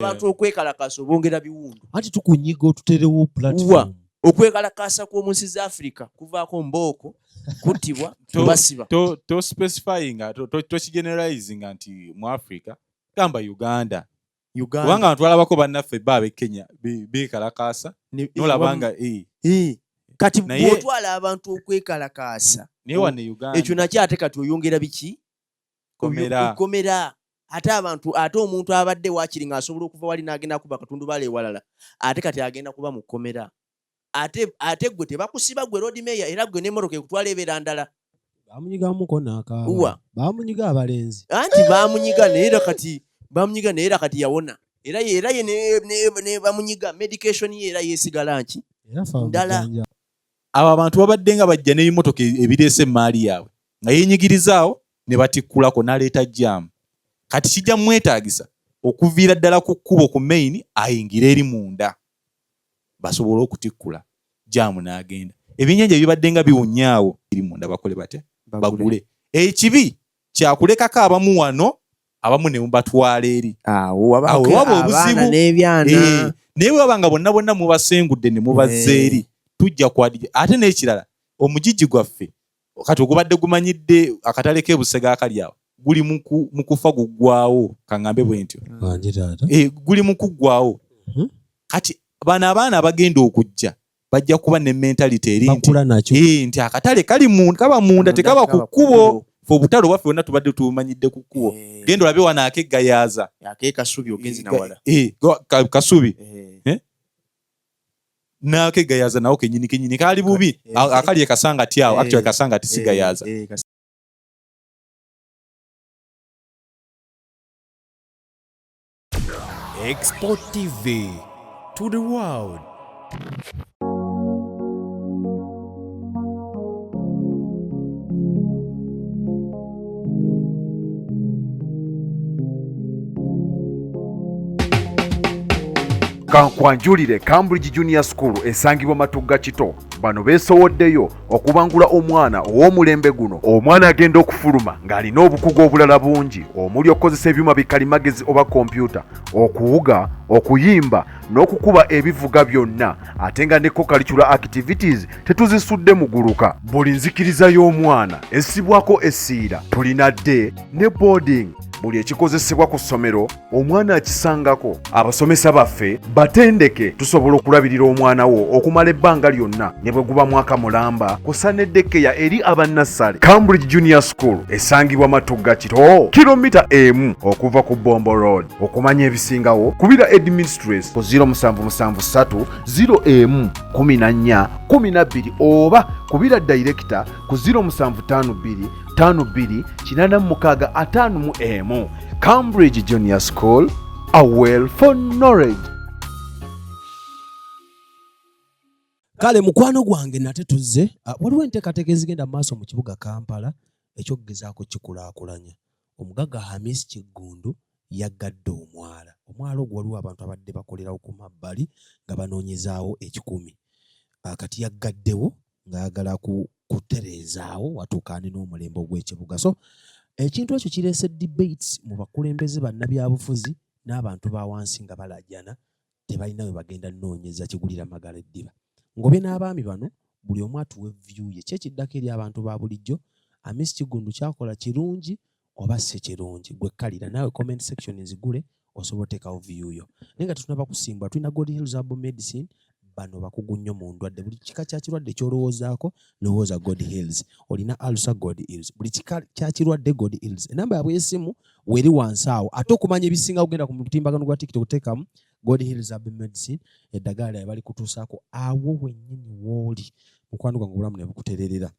Abantu okwekalakaasa obongera biwundu. Anti tukunyiga otuterewo platform. Okwekalakaasa kw'omu nsi za Africa kuvaako mbooko, kuttibwa, kubasiba. To specifyinga, tokigeneralizinga nti mu Africa, gamba Uganda. Uganda. Kubanga twalabako bannaffe bo ab'e Kenya beekalakaasa, n'olaba nga, Kati bw'otwala abantu okwekalakaasa, naye wano e Uganda ekyo nakyo ate kati oyongera biki? Komera. Komera. Ate abantu, ate omuntu abadde waakiri ng'asobola okuva wali n'agenda kuba katundubaale ewalala, ate kati agenda kuba mu kkomera. Ate gwe tebakusiba gwe Lord Mayor, era gwe n'emmotoka ekutwala ebeera ndala. Baamunyigamuko n'akaaba. Uwa. Baamunyiga abalenzi. Anti baamunyiga naye era kati, baamunyiga naye era kati yawona. Era ye, era ye ne, ne, ne bamunyiga medication ye era yeesigala nki? Era fa Ndala. mujjanja. Abo abantu babadde nga bajja n'ebimotoka ebireese emmaali yaabwe nga yeenyigirizaawo ne batikkulako n'aleeta jaamu. Kati kijja mwetaagisa okuviira ddala ku kkubo ku main ayingire eri munda basobole okutikkula jaamu n'agenda. Ebyennyanja ebibadde nga biwunya awo eri munda bakole batya? Bagule. Ekibi kyakulekako abamu wano, abamu ne mubatwala eri. Awo waba Awo waba abaana obuzibu. n'ebyana. Naye bwe baba nga bonna bonna mubasengudde ne mubazza eri, tujja kwadija. Ate n'ekirala, omugigi gwaffe kati ogubadde gumanyidde akatale k'e Busega akali awo, guli mu kufa guggwawo, ka ngambe bwe ntyo. Wangi taata. Guli mu kuggwawo. Kati bano abaana abagenda okujja bajja kuba ne mentality eri Bakula nakyo. nti akatale kali kaba munda, Munda, tekaba ku tekaba ku kkubo. kkubo. Ffe obutale obwaffe bwonna tubadde tubumanyidde ku kkubo. Genda olabe wano ak'eggayaaza. Ake Kasubi ogenze na wala. Kasubi. N'ak'eggayaaza nawo kennyini kennyini kaali bubi. Akali e Kasangati awo, actually Kasangati si Gayaza. Export TV to the world. Kankwanjulire Cambridge Junior School esangibwa Matugga Kito. Bano beesowoddeyo okubangula omwana ow'omulembe guno. Omwana agenda okufuluma ng'alina obukugu obulala bungi omuli okukozesa ebyuma bikalimagezi oba kompyuta, okuwuga, okuyimba n'okukuba ebivuga byonna, ate nga ne co-curricular activities tetuzisudde muguluka. Buli nzikiriza y'omwana essibwako essiira. Tulina day ne boarding. Buli ekikozesebwa ku ssomero omwana akisangako. Abasomesa baffe batendeke, tusobola okulabirira omwana wo okumala ebbanga lyonna ne bwe guba mwaka mulamba, kw'ossa ne daycare eri abannassale. Cambridge Junior School esangibwa Matugga Kito, kilomita 1 okuva ku Bombo Road. Okumanya ebisingawo kubira headmistress ku zero musanvu musanvu ssatu, zero emu, kumi na nnya, kumi na bbiri oba kubira director ku zero musanvu ttaano bbiri, ttaano bbiri, kinaana mu mukaaga, ataano mu emu. Cambridge Junior School, a well for knowledge. Kale mukwano gwange nate tuzze. Waliwo enteekateeka ezigenda mu maaso mu kibuga Kampala ekyokugezaako kikulaakulanya. Omugagga Hamis Kiggundu yaggadde omwala. Omwala ogwo waliwo abantu abadde bakolerawo ku mabbali nga banoonyezaawo ekikumi. Kati yaggaddewo ng'ayagala kutereezaawo watuukaane n'omulembe ogw'ekibuga. So ekintu ekyo kireese debates mu bakulembeze bannabyabufuzi n'abantu ba wansi nga balajana, tebalina we bagenda nnoonyeza kigulira magala eddiba. Ngobye n'abaami bano buli omu atuwe view ye. Ki ekiddako eri abantu ba bulijjo? Hamis Kiggundu kyakola kirungi oba si kirungi? Gwe kkalira naawe comment section nzigule osobola oteekawo view yo. Naye nga tetunnaba kusimbula, tulina God Heals Herbal Medicine. Bano bakugu nnyo mu ndwadde. Buli kika kya kirwadde ky'olowoozaako, lowooza God Heals. Olina ulcer, God Heals. Buli kika kya kirwadde, God Heals. Enamba yaabwe y'essimu weri wansi awo. Ate okumanya ebisinga kugenda ku mutimbagano gwa TikTok, teekamu God Heals Herbal Medicine, eddagala lyabwe balikutuusaako awo wennyini w'oli. Mukwano gwange obulamu ne bukutererera.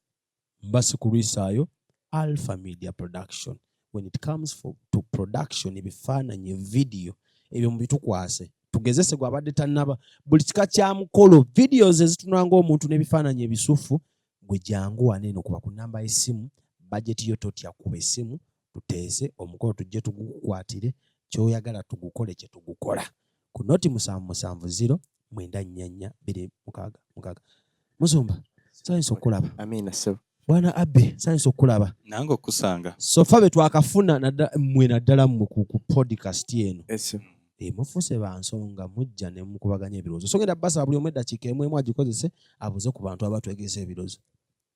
Mba sikulwisaayo Alpha Media Production. When it comes to production, ebifaananyi, video, ebyo mubitukwase. Tugezese gwe abadde tannaba. Buli kika kya mukolo, videos ezitunula ng'omuntu n'ebifaananyi ebisufu, gwe jangu wano eno kuba ku namba y'essimu, budget yo totya, kuba essimu, tuteese omukolo tujje tugukukwatire, ky'oyagala tugukole kye tugukola. Ku noti musanvu musanvu zero, mwenda nnya nnya, bbiri mukaaga mukaaga. Musumba, nsanyuse okukulaba. Amiina, ssebo. Bwana Abbey, nsanyuse okukulaba. Nange okusanga. So far be twakafuna mmwe naddala mmwe ku podcast eno. Yes, sir. Eh, mufuuse ba nsonga mujja ne mukubaganya ebirowoozo. So ngenda basaba buli omu eddakiika emu emu agikozese abuuze ku bantu abatwegesa ebirowoozo.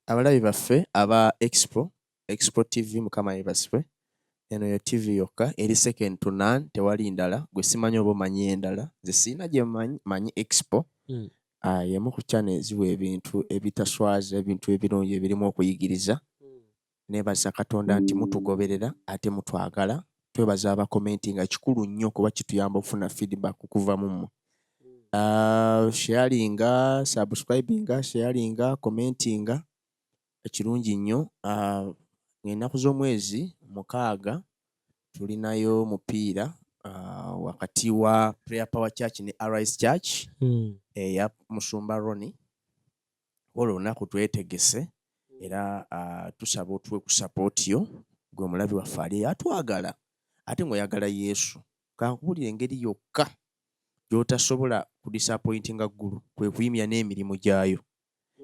Abalabi baffe aba Expo, Expo TV, Mukama yeebazibwe. Eno yo TV yokka eri second to none, tewali ndala. Gwe simanyi oba omanyi endala, nze sirina gye mmanyi, manyi Expo. Ah, y'emu ku channel eziwa ebintu ebitaswaza, ebintu ebirungi ebirimu okuyigiriza. Neebaza Katonda nti mutugoberera ate mutwagala. Twebaza abakomentinga, kikulu nnyo kuba kituyamba okufuna feedback okuva mu mmwe. Sharinga, subscribinga, sharinga, commentinga, kirungi nnyo. Ennaku z'omwezi 6 tulinayo omupiira wakati wa Prayer Power Church ne Arise Church eya Musumba Ronnie. Olwo olunaku twetegese era tusaba otuwe ku support yo gwe omulabi waffe ali atwagala ate ng'oyagala Yesu. Kankubuulire engeri yokka gy'otasobola kudisappointinga ggulu kwe kuyimya n'emirimu gyayo.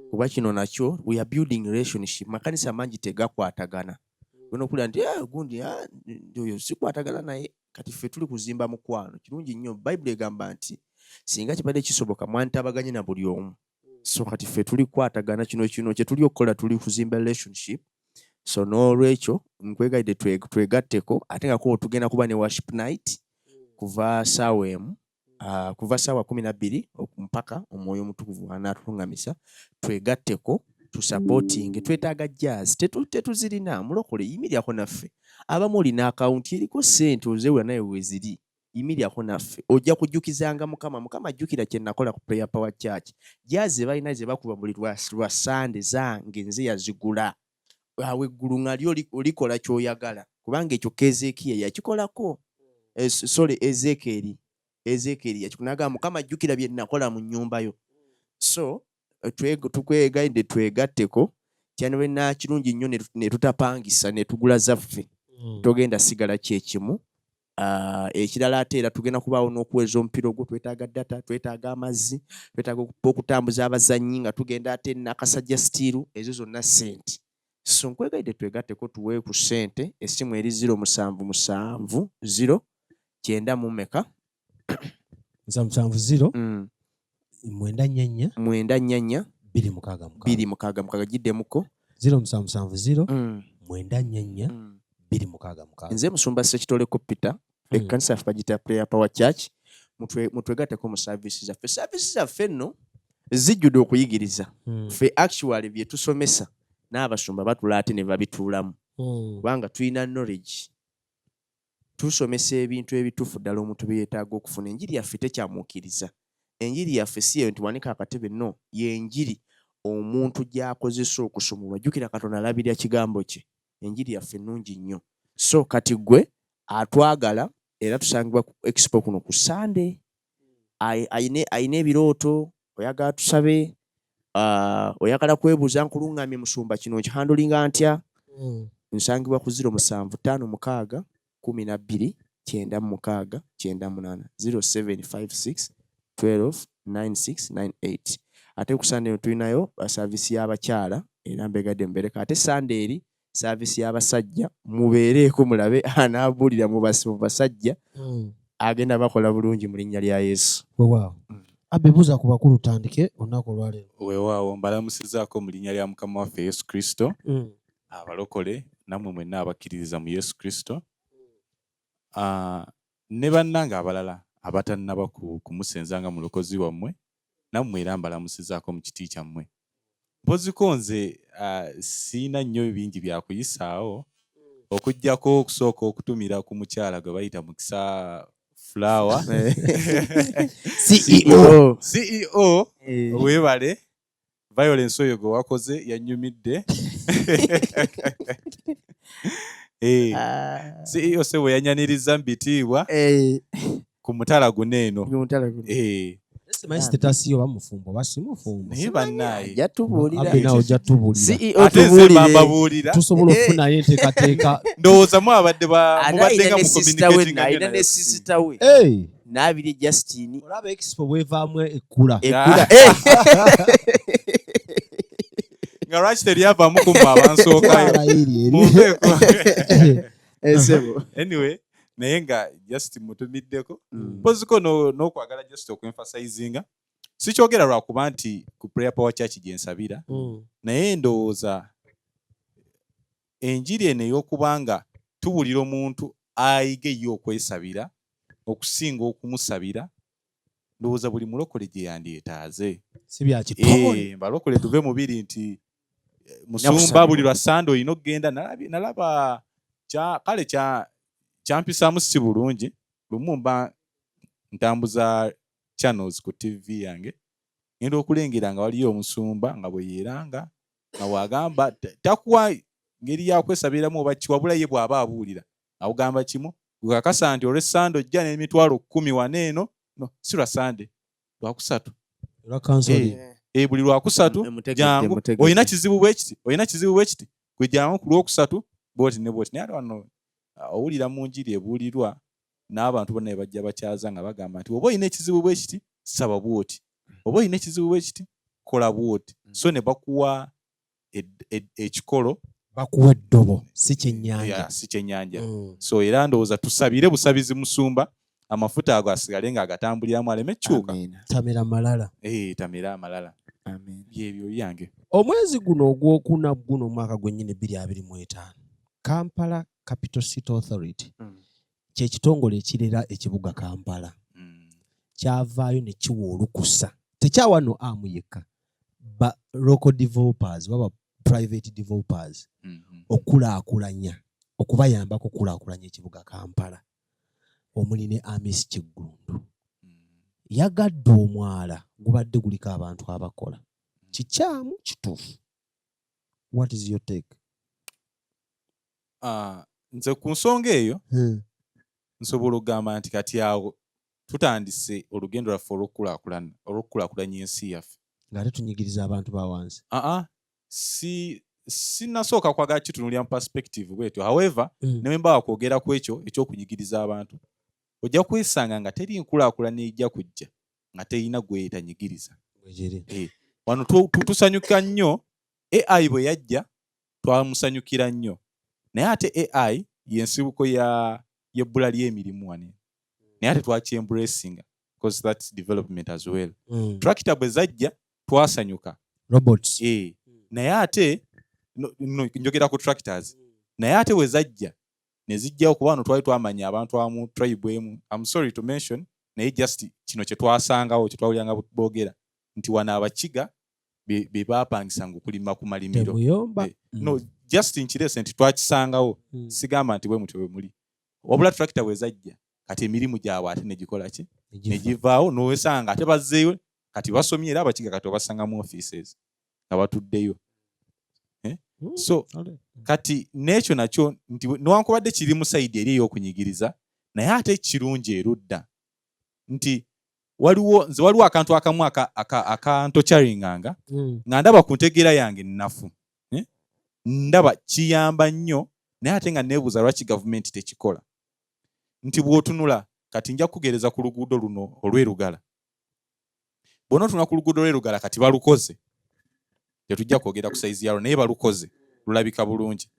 Kuba kino nakyo we are building relationship. Makanisa mangi tegakwatagana. Olina okuwulira nti gundi oyo sikwatagana naye. Kati ffe tuli kuzimba mukwano. Kirungi nnyo. Bayibuli egamba nti singa kibadde kisoboka mwantabaganye na buli omu. So kati ffe tuli kukwatagana kino kino kye tuli okukola tuli kuzimba relationship. So n'olwekyo nkwegayiridde twegatteko ate nga ko tugenda kuba ne worship night kuva ssaawa 1 kuva ssaawa 12 mpaka omwoyo omutukuvu anaatuluŋŋamisa twegatteko tusupportinge. Twetaaga jazz tetuzirina mulokole yimirirako naffe. Abamu olina akawunti eriko ssente ozeewula naye weeziri. Yimirirako naffe ojja kujjukizanga Mukama. Mukama ajjukira kye nakola ku Prayer Power Church. Jazz ze balina ze bakuba buli lwa Sande zange nze yazigula. Awo eggulu nga lyo likola ky'oyagala kubanga ekyo Keezeekiya yakikolako. Sorry, Ezeekyeri. Ezeekyeri yakikola n'agamba Mukama ajjukira bye nakola mu nnyumba yo. So tukwegayiridde twegatteko kyandibadde kirungi nnyo ne tutapangisa ne tugula zaffe. Togenda sigala kye kimu. Ekirala ate era tugenda kubaawo n'okuweereza omupiira ogwo, twetaaga data, twetaaga amazzi, twetaaga okutambuza abazannyi nga tugenda ate Nakasajja Steel, ezo zonna ssente. So nkwegayiridde twegatteko tuwe ku ssente, essimu eri 077 0 90 mu meka? 770 944 944 266. 266, giddemuko. 0770 944 266. Nze Musumba Ssekitoleko Peter, ekkanisa yaffe bagiyita Prayer Power Church. Mutwegatteko mu service zaffe. Service zaffe nno zijjudde okuyigiriza. Ffe actually bye tusomesa n'abasumba batula ate ne babituulamu. Kubanga tulina knowledge. Tusomesa ebintu ebituufu ddala omuntu bye yeetaaga okufuna. Enjiri yaffe tekyamuukiriza. Enjiri yaffe si eyo nti wanika akatebe, no. Y'enjiri omuntu gy'akozesa okusumulwa. Jjukira Katonda alabirira kigambo kye. Enjiri yaffe nnungi nnyo. So kati ggwe atwagala era tusangibwa ku Expo kuno ku Sunday. Ayina ebirooto, oyagala tusabe, oyagala kwebuuza nkuluŋŋamye musumba kino nkihandlinga ntya? Nsangibwa ku 0756 12 96 98, 0756 12 9698. Ate ku Sunday eno tulinayo service y'abakyala era mbegadde mubeereko. Ate Sunday eri service y'abasajja mubeereeko mulabe anaabuulira mu basajja agenda bakola bulungi mu linnya lya Yesu. Weewaawo. Abby, buuza ku bakulu tutandike olunaku olwaleero. Weewaawo, mbalamusizzaako mu linnya lya Mukama waffe Yesu Kristo. Abalokole nammwe mwenna abakkiririza mu Yesu Kristo. Ne bannange abalala abatannaba kumusenza nga mulokozi wammwe, nammwe era mbalamusizzaako mu kiti kyammwe. Mpoziko nze siina nnyo bingi bya kuyisaawo okuggyako okusooka okutumira ku mukyala gwe bayita Mukisa Flower. CEO. CEO, weebale. Violence oyo gwe wakoze yannyumidde. CEO ssebo yanyaniriza mu bitiibwa ku mutala guno eno. Ku mutala guno. Simanyi status yo oba mufumbo oba si mufumbo. Naye bannaaye. Ajja tubuulira. Abby nawe ojja tubuulira. CEO Ate nze tubuulire. mbabuulira. Tusobola okufunayo enteekateeka. Ndowooza mwabadde Ate mubadde alina nga ne mu sister we, communicating alina nnyo ne naye. sister we. Hey! Naabiri Justine. Olaba Expo bw'evaamu ekkula. Ekkula. Nga lwaki teryavaamu ku mmwe abansookayo? Alayiri eri. Munveeko. Ssebo. Anyway, Naye nga just mutumiddeko mpoziko n'okwagala just okwemphasizinga. Sikyogera lwakuba nti ku Prayer Power Church gye nsabira, naye ndowooza enjiri eno ey'okuba nga tuwulira omuntu ayige ye okwesabira okusinga okumusabira, ndowooza buli mulokole gye yandyetaaze. Si bya kitone. Eh, balokole tuve mubiri nti musumba Nyakusabirwa. Buli lwa Sande olina okugenda. Nalaba kale kyampisaamu si bulungi. Lumu mba ntambuza channels ku TV yange, ngenda okulengera nga waliyo omusumba nga bwe yeeranga nga bw'agamba takuwa ngeri yakwesabiramu oba ki, wabula ye bw'aba abuulira akugamba kimu, gwekakasa nti olw'essande ojja n'emitwalo 10 wano eno. No, si lwa Sande, Lwakusatu. Olwa counseling. Eh, buli Lwakusatu jangu. Mutegedde. Olina kizibu bwe kiti, olina kizibu bwe kiti, gwe jangu ku Lwokusatu bwoti ne bwoti. Naye ate wano owulira mu njiri ebuulirwa n'abantu bonna be bajja bakyaza nga bagamba nti oba olina ekizibu bwe kiti, saba bwoti, oba olina ekizibu bwe kiti, kola bwoti. So ne bakuwa ekikolo. Bakuwa eddobo, si kyennyanja. Yeah, si kyennyanja. So era ndowooza tusabire busabizi musumba amafuta ago asigale ng'agatambuliramu aleme kyuka. Tamera malala. Eh, tamera amalala. Byebyo byange. Omwezi guno ogwokuna guno, omwaka gwennyini 2025, Kampala Capital City Authority, kyekitongole ekirera ekibuga Kampala, kyavaayo ne kiwa olukusa. Tekyawa no amu yekka, ba local developers, baba private developers, okulaakulanya, okubayambako okulaakulanya ekibuga Kampala, omuli ne Amis Kiggundu. Yagadde omwala gubadde guliko abantu abakola. Kikyamu, kituufu? What is your take? Ah, nze ku nsonga eyo nsobola okugamba nti kati awo tutandise olugendo lwaffe olw'okukulaakulanya ensi yaffe. Ng'ate tunyigiriza abantu ba wansi. Aa, si sinasooka kwagala kitunuulira mu perspective bwetyo. However, ne bwe mba wakwogera ku ekyo ekyokunyigiriza abantu, ojja kwesanga nga teri nkulaakulana ejja kujja nga terina gwetanyigiriza. Bwekiri. Eh, wano tusanyuka nnyo AI bwe yajja, twamusanyukira nnyo, naye ate AI yensibuko ya yebbula ly'emirimu wano, naye ate twakyembracinga because that's development as well. Tractor bwe zajja twasanyuka. Robots. Eh, naye ate no, njogera ku tractors, naye ate bwe zajja ne zijjawo, kuba wano twali twamanya abantu amu tribe emu, I'm sorry to mention, naye just kino kye twasangawo, kye twawuliranga boogera nti wano Abakiga be baapangisanga okulima ku malimiro. Temuyomba. Eh, no, just nkireese nti twakisangawo. Sigamba nti bwe mutyo bwe muli, wabula tractor bwe zajja kati emirimu gyabwe ate negikola ki? Negifa. Negivaawo, nowesanga ate bazzeeyo kati basomye, era Abakiga kati obasanga mu offices nga batuddeyo. Eh? So kati n'ekyo nakyo nti newankubadde kiri mu side eri ey'okunyigiriza, naye ate kirungi erudda nti waliwo, nze waliwo akantu akamu akantorturinganga nga ndaba ku ntegeera yange nnafu, eh? Ndaba kiyamba nnyo, naye ate nga neebuuza lwaki gavumenti tekikola. Nti bw'otunula kati, nja kukugereza ku luguudo luno olw'Erugala. Bw'ona otunula ku luguudo lw'Erugala kati balukoze, tetujja kwogera ku sayizi yalwo, naye balukoze lulabika bulungi,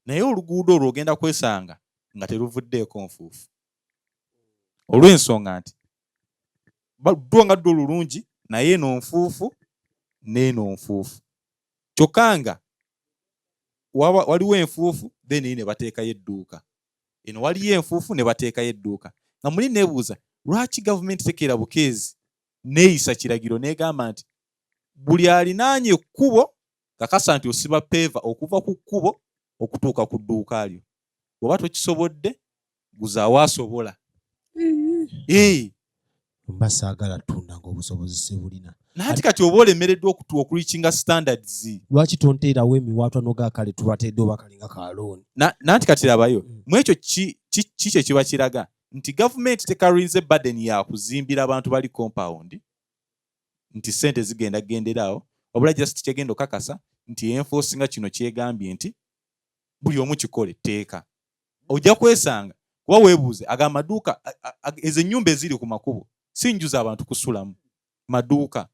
naye oluguudo olwo ogenda kwesanga nga teruvuddeeko nfuufu, olw'ensonga nti lwo nga ddwo lulungi, naye eno nfuufu n'eno nfuufu, kyokka nga waliwo enfuufu, then ne bateekayo edduuka eno, waliyo enfuufu ne bateekayo edduuka. Nga muli neebuuza lwaki gavumenti tekeera bukeezi neeyisa kiragiro n'egamba nti buli alinaanye ekkubo kakasa nti osiba paver okuva ku kkubo okutuuka ku dduuka lyo, bw'oba tokisobodde guzaawo asobola. Eh, Mba saagala ttunda ng'obusobozi sibulina. Nanti kati oba olemereddwa okureachinga standards. Lwaki tonteerawo emiwaatwa noga kale tubatedde oba kalinga kalooni? Nanti kati labayo, mu ekyo ki kye kiba kiraga nti gavumenti tekarinze burden ya kuzimbira abantu bali compound, nti sente zigenda genderawo, wabula just kyegenda okakasa nti enforcinga kino kyegambye nti buli omu kikole tteeka. Ojja kwesanga kuba weebuuze aga amaduuka, ezo ennyumba eziri ku makubo si nju z'abantu kusulamu, maduuka,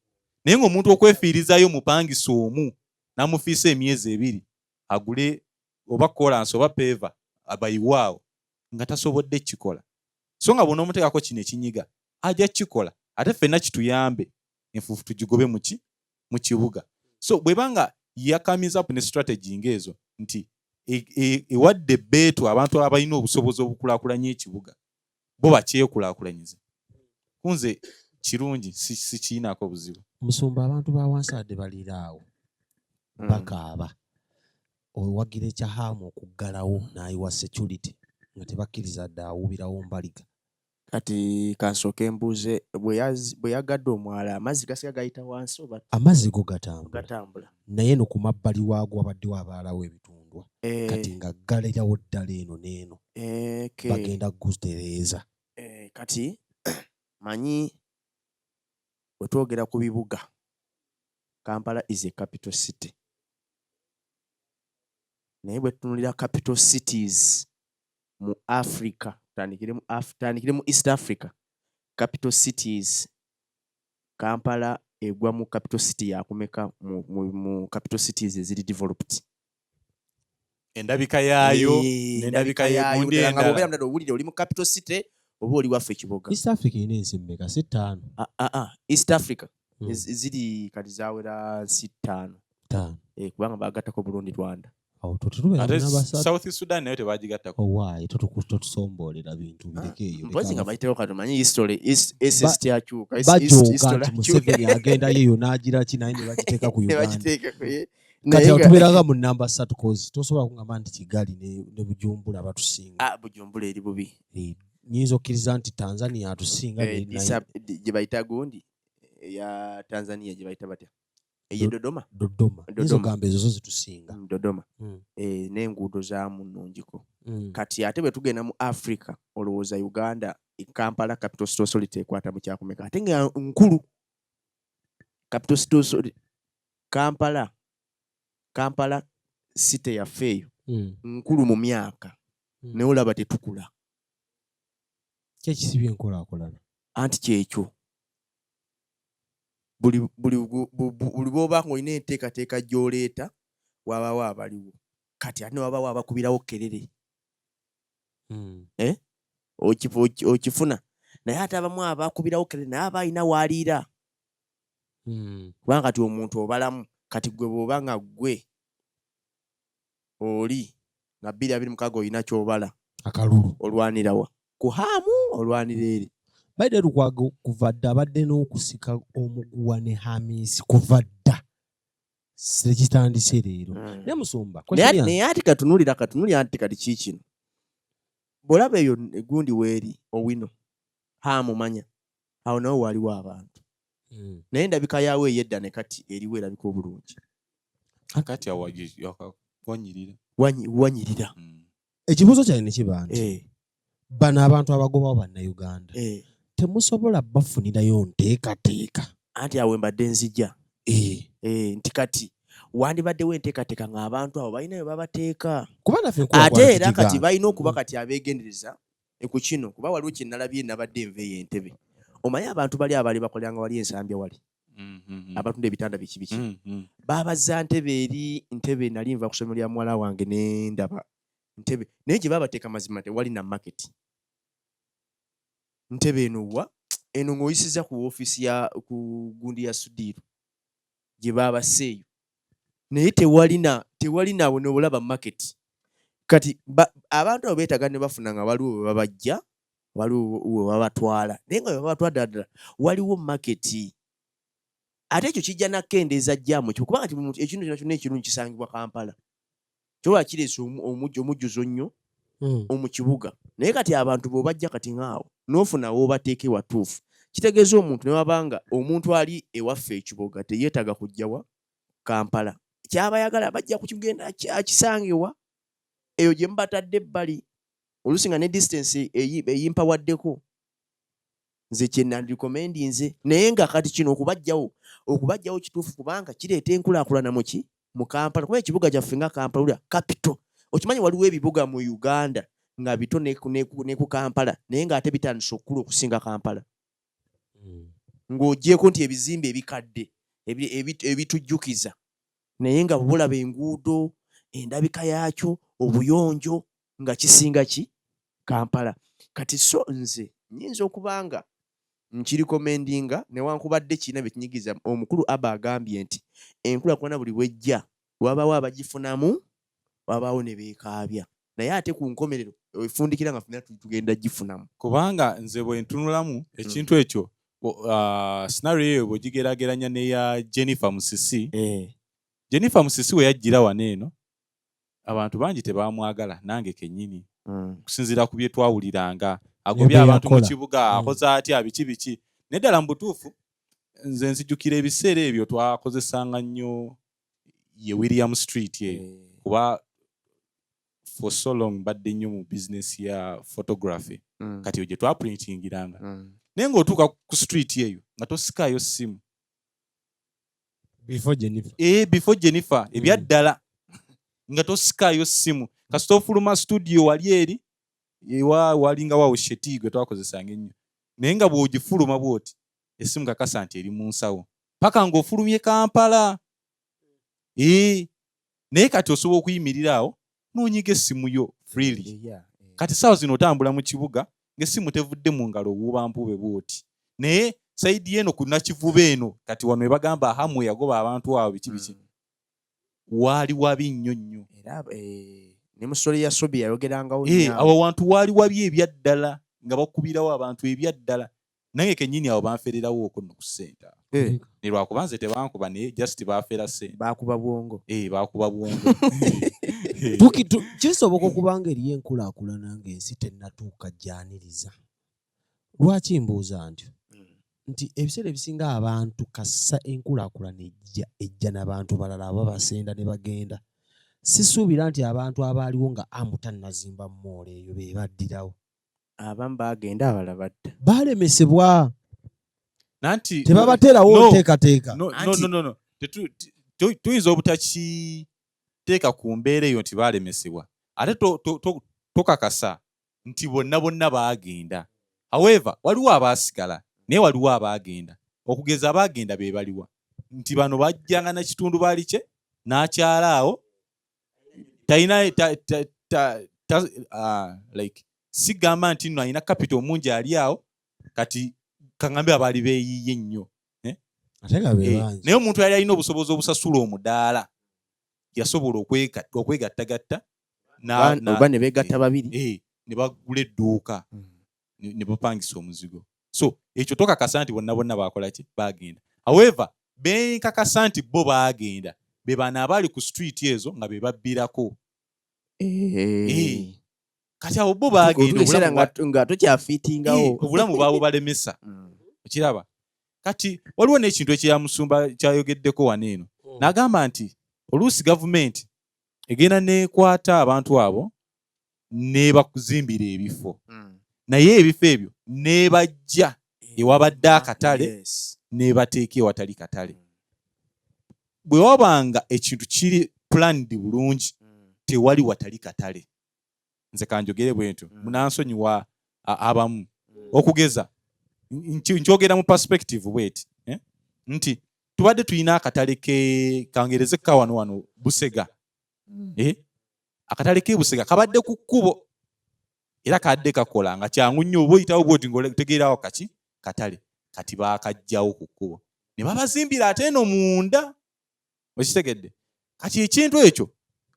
naye ng'omuntu okwefiirizaayo mupangisa omu n'amufiisa emyezi 2 agule oba kolansi oba paver abayiwaawo. Nga tasobodde kikola, so nga bw'onoomuteekako kino ekinyiga ajja kikola, ate ffenna kituyambe enfuufu tugigobe muki mu kibuga. So bweba nga yacominze up ne strategy ng'ezo nti ewadde ebbeetu abantu abalina obusobozi obukulaakulanya ekibuga, bo bakyekulaakulanyize, kunze kirungi, sikiinaako buzibu. Musumba, abantu ba wansi adde baliira awo bakaaba. Owagira ekya Haamu okuggalawo n'ayiwa security nga tebakkiriza dde awuubirawo mbaliga? Kati kansooke mbuuze, bwe yagadde omwala, amazzi gasiga gayita wansi oba? Amazzi go gatambula. Gatambula. Naye no ku mabbali waago wabaddewo abaalawo ebitundwa. Kati nga ggalirawo ddala eno n'eno, bagenda gutereeza. Kati manyi bwe twogera ku bibuga, Kampala is a capital city, naye bwe tutunulira capital cities mu Africa, tutandikire mu East Africa, capital cities, Kampala egwa mu capital city yakumeka mu capital cities eziri developed? Endabika yaayo n'endabika endabika yaayo, y'egundi ddala nga endala. bw'obeera mudala owulire oli mu capital city oba oli waffe Kiboga. East Africa erina ensi mmeka? Si ttaano? Ah, ah, ah. East Africa ziri kati zawera nsi ttaano. Ttaano. Kubanga bagattako Burundi, Rwanda. Awo tetubeera Ate namba ssatu. South Sudan nayo tebagigattako. Owaaye, totusomboolera bintu, bireke eyo. Mpozi nga leka. bayitewo kati omanyi history SST akyuka, Bajooga history nti akyuka. Museveni agendayo eyo n'agira ki, naye ne bagiteeka ku Ne Uganda. bagiteekako, ye. Kati Naye awo tubeeranga mu namba 3, 'cause tosobola kugamba nti Kigali ne Bujumbura batusinga. Ah, Bujumbura eri bubi. Nyinza okkiriza nti Tanzania atusinga Gye bayita gundi eya Tanzania gye bayita batya? Eye Dodoma? Dodoma. Dodoma. Nyinza okugamba ezo zo zitusinga. Dodoma. N'enguudo zaamu nnungiko. Kati ate bwe tugenda mu Africa, olowooza Uganda, Kampala Capital City Authority ekwata mu kyakumeka? Ate nga nkulu. Capital City Authority, Kampala city yaffe eyo nkulu mu myaka, naye olaba tetukula. Ki ekisibye enkulaakulana? Anti kyekyo. Buli bw'oba ng'olina enteekateeka gy'oleeta, wabaawo abaliwo. Kati ate ne wabaawo abakubirawo kerere. Okifuna. Naye ate abamu abakubirawo kerere naye aba alina w'aliira. Kubanga kati omuntu obalamu, kati ggwe bw'oba nga ggwe oli nga 2026 olina ky'obala. Akalulu. Olwanira wa? Ku Haamu olwanira eri? Baide Lukwago kuva dda abadde n'okusika omuguwa ne Hamisi kuva dda. Sekitandise leero. Naye musumba, question yange. Naye ate katunuulira anti kati ki kino. Bw'olaba eyo gundi weeri Owino, Haamu manya, awo nawo waaliwo abantu. Naye endabika yaawo ey'edda ne kati eriwo erabika obulungi. Kati awo wanyirira. Wanyirira. Ekibuuzo kyange ne kiba nti, bano abantu abagobawo Bannayuganda, temusobola bafunirayo nteekateeka? Anti awo mbadde nzija. Nti kati wandibaddewo enteekateeka ng'abantu abo balina we babateeka. Kuba naffe enkulaakulana Ate era kati tugigaana. balina okuba kati abeegendereza ku kino, kuba waliwo kye nalabye, nabadde nva eyo Entebbe. Omanyi abantu bali abaali bakoleranga wali Ensambya wali, abatunda ebitanda biki biki. Baabazza Ntebe eri Ntebe, nali nva ku ssomero lya muwala wange ne ndaba Ntebe. Naye gye baabateeka mazima tewali na market. Ntebe eno wa? Eno ng'oyisizza ku woofiisi ya ku gundi ya Sudiiru gye baabassa eyo. Naye tewali naawe n'olaba market. Kati abantu abo beetaaga ne bafuna nga waliwo we babajja, waliwo we babatwala. Naye nga we babatwala ddala ddala waliwo market. Ate ekyo kijja nakkendeeza jjaamu ekyo, kubanga kati ekintu kyonna kyonna ekirungi kisangibwa Kampala. Kyoba kireese omujjuzo nnyo mu kibuga. Naye kati abantu bw'obajja kati ng'awo n'ofuna w'obateeka ewatuufu, kitegeeza omuntu ne wabanga omuntu ali ewaffe ekiboga teyeetaaga kujja wa Kampala. Ky'aba ayagala bajja kukigenda akisange wa eyo gye mubatadde ebbali. Oluusi nga ne distance eyimpawaddeko. Nze kye nandirecommendinze. Naye nga kati kino okubaggyawo kituufu kubanga kireeta enkulaakulana mu ki? Mu Kampala. Kuba ekibuga kyaffe nga Kampala olya capital. Okimanyi waliwo ebibuga mu Uganda nga bito ne ku Kampala, naye ng'ate bitandise okukula okusinga Kampala. Ng'oggyeeko nti ebizimbe ebikadde ebitujjukiza, naye nga bw'olaba enguudo, endabika yaakyo, obuyonjo nga kisinga ki? Kampala. Kati so nze nyinza okuba nga nkirecommendinga, newankubadde kirina bye kinyigiriza. Omukulu aba agambye nti enkulaakulana buli bwejja wabaawo abagifunamu, wabaawo ne beekaabya, naye ate ku nkomerero efundikira nga ffenna tugenda gifunamu. Kubanga nze bwe ntunulamu ekintu ekyo, scenario eyo bw'ogigeraageranya n'eya Jennifer Musisi. Jennifer Musisi we yajjira wano eno, abantu bangi tebaamwagala, nange kennyini, okusinziira ku bye twawuliranga, agobye Bye abantu mu yakola. kibuga, akoze atya, biki biki. Naye ddala mu butuufu nze nzijukira ebiseera ebyo twakozesanga nnyo ye William Street eyo, kuba for so long mbadde nnyo mu business ya photography. Kati eyo gye twaprintingiranga, naye ng'otuuka ku street eyo nga tosikaayo ssimu. Before Jennifer. Before Jennifer. Ebyaddala nga tosikaayo ssimu, kasita ofuluma studio wali eri ewa walinga wawo sheti gwe twakozesanga ennyo, naye nga bw'ogifuluma bw'oti essimu kakasa nti eri mu nsawo paka ng'ofulumye Kampala. Naye kati osobola okuyimirira awo n'onyiga essimu yo freely. Kati saawa zino otambula mu kibuga ng'essimu tevudde mu ngalo, owuuba mpuube bw'oti. Naye side eno ku Nakivuba eno, kati wano ebagamba ahamu yagoba abantu abo, biki biki, waali wabi nnyo nnyo. Era ne mu story ya Sobi yayogerangawo nnyo awo. Awo wantu waali wabi ebyaddala, nga bakubirawo abantu ebyaddala. Nange kennyini awo banfererawo okwo nno ku ssente awo. Ne lwakuba nze tebankuba, naye just bafera ssente. Bakuba bwongo. Bakuba bwongo. Kisoboka okuba nga eriyo enkulaakulana ng'ensi tennatuuka gyaniriza. Lwaki mbuuza ntyo? Nti ebiseera ebisinga abantu kassa enkulaakulana ejja n'abantu balala aba basenda ne bagenda. Sisuubira nti abantu abaaliwo nga amu tannazimba mall eyo be baddirawo. Abamu baagenda, abalala badda. Baalemesebwa. Nanti Tebabateerawo No. nteekateeka. No, no, no, no, no. Tuyinza obutakiteeka ku mbeera eyo nti baalemesebwa, ate tokakasa nti bonna bonna baagenda. However, waliwo abaasigala, naye waliwo abaagenda. Okugeza abaagenda be baliwa? Nti bano bajjanga na kitundu baali kye n'akyala awo talina ta, ta, ta, ta, like sigamba nti nno alina capital mungi ali awo. Kati kaŋŋambe abaali beeyiye ennyo. Ate nga be bangi. Naye omuntu yali alina obusobozi obusasula omudaala yasobola okwegattagatta Oba ne beegatta babiri. Ne bagula edduuka ne bapangisa omuzigo. So ekyo tokakasa nti bonna bonna bakola ki, bagenda. However, benkakasa nti bo baagenda be bano abaali ku street ezo nga be babbirako. Kati abo bo baagenda, Otuuka ekiseera nga tokyafiitingawo. Obulamu baabubalemesa. Okiraba, kati waliwo n'ekintu ekyamusumba kyayogeddeko wano eno, n'agamba nti oluusi gavumenti egenda neekwata abantu abo nebakuzimbira ebifo, naye ebifo ebyo nebajja ewabadde akatale nebateeka ewatali katale. Bwe wabanga ekintu kiri planned bulungi, tewali watali katale. Nze kanjogere bwe ntyo, munansonyiwa abamu. Okugeza nkyogera mu perspective bweti, eh? Nti tubadde tulina akatale ke kangereze ka wano wano Busega, eh? Akatale ke Busega kabadde ku kkubo era kadde kakola nga kyangu nnyo, oba oyitawo bwoti ng'otegeerawo kaki katale. Kati baakajjawo ku kkubo ne babazimbira ate eno munda, okitegedde? Kati ekintu ekyo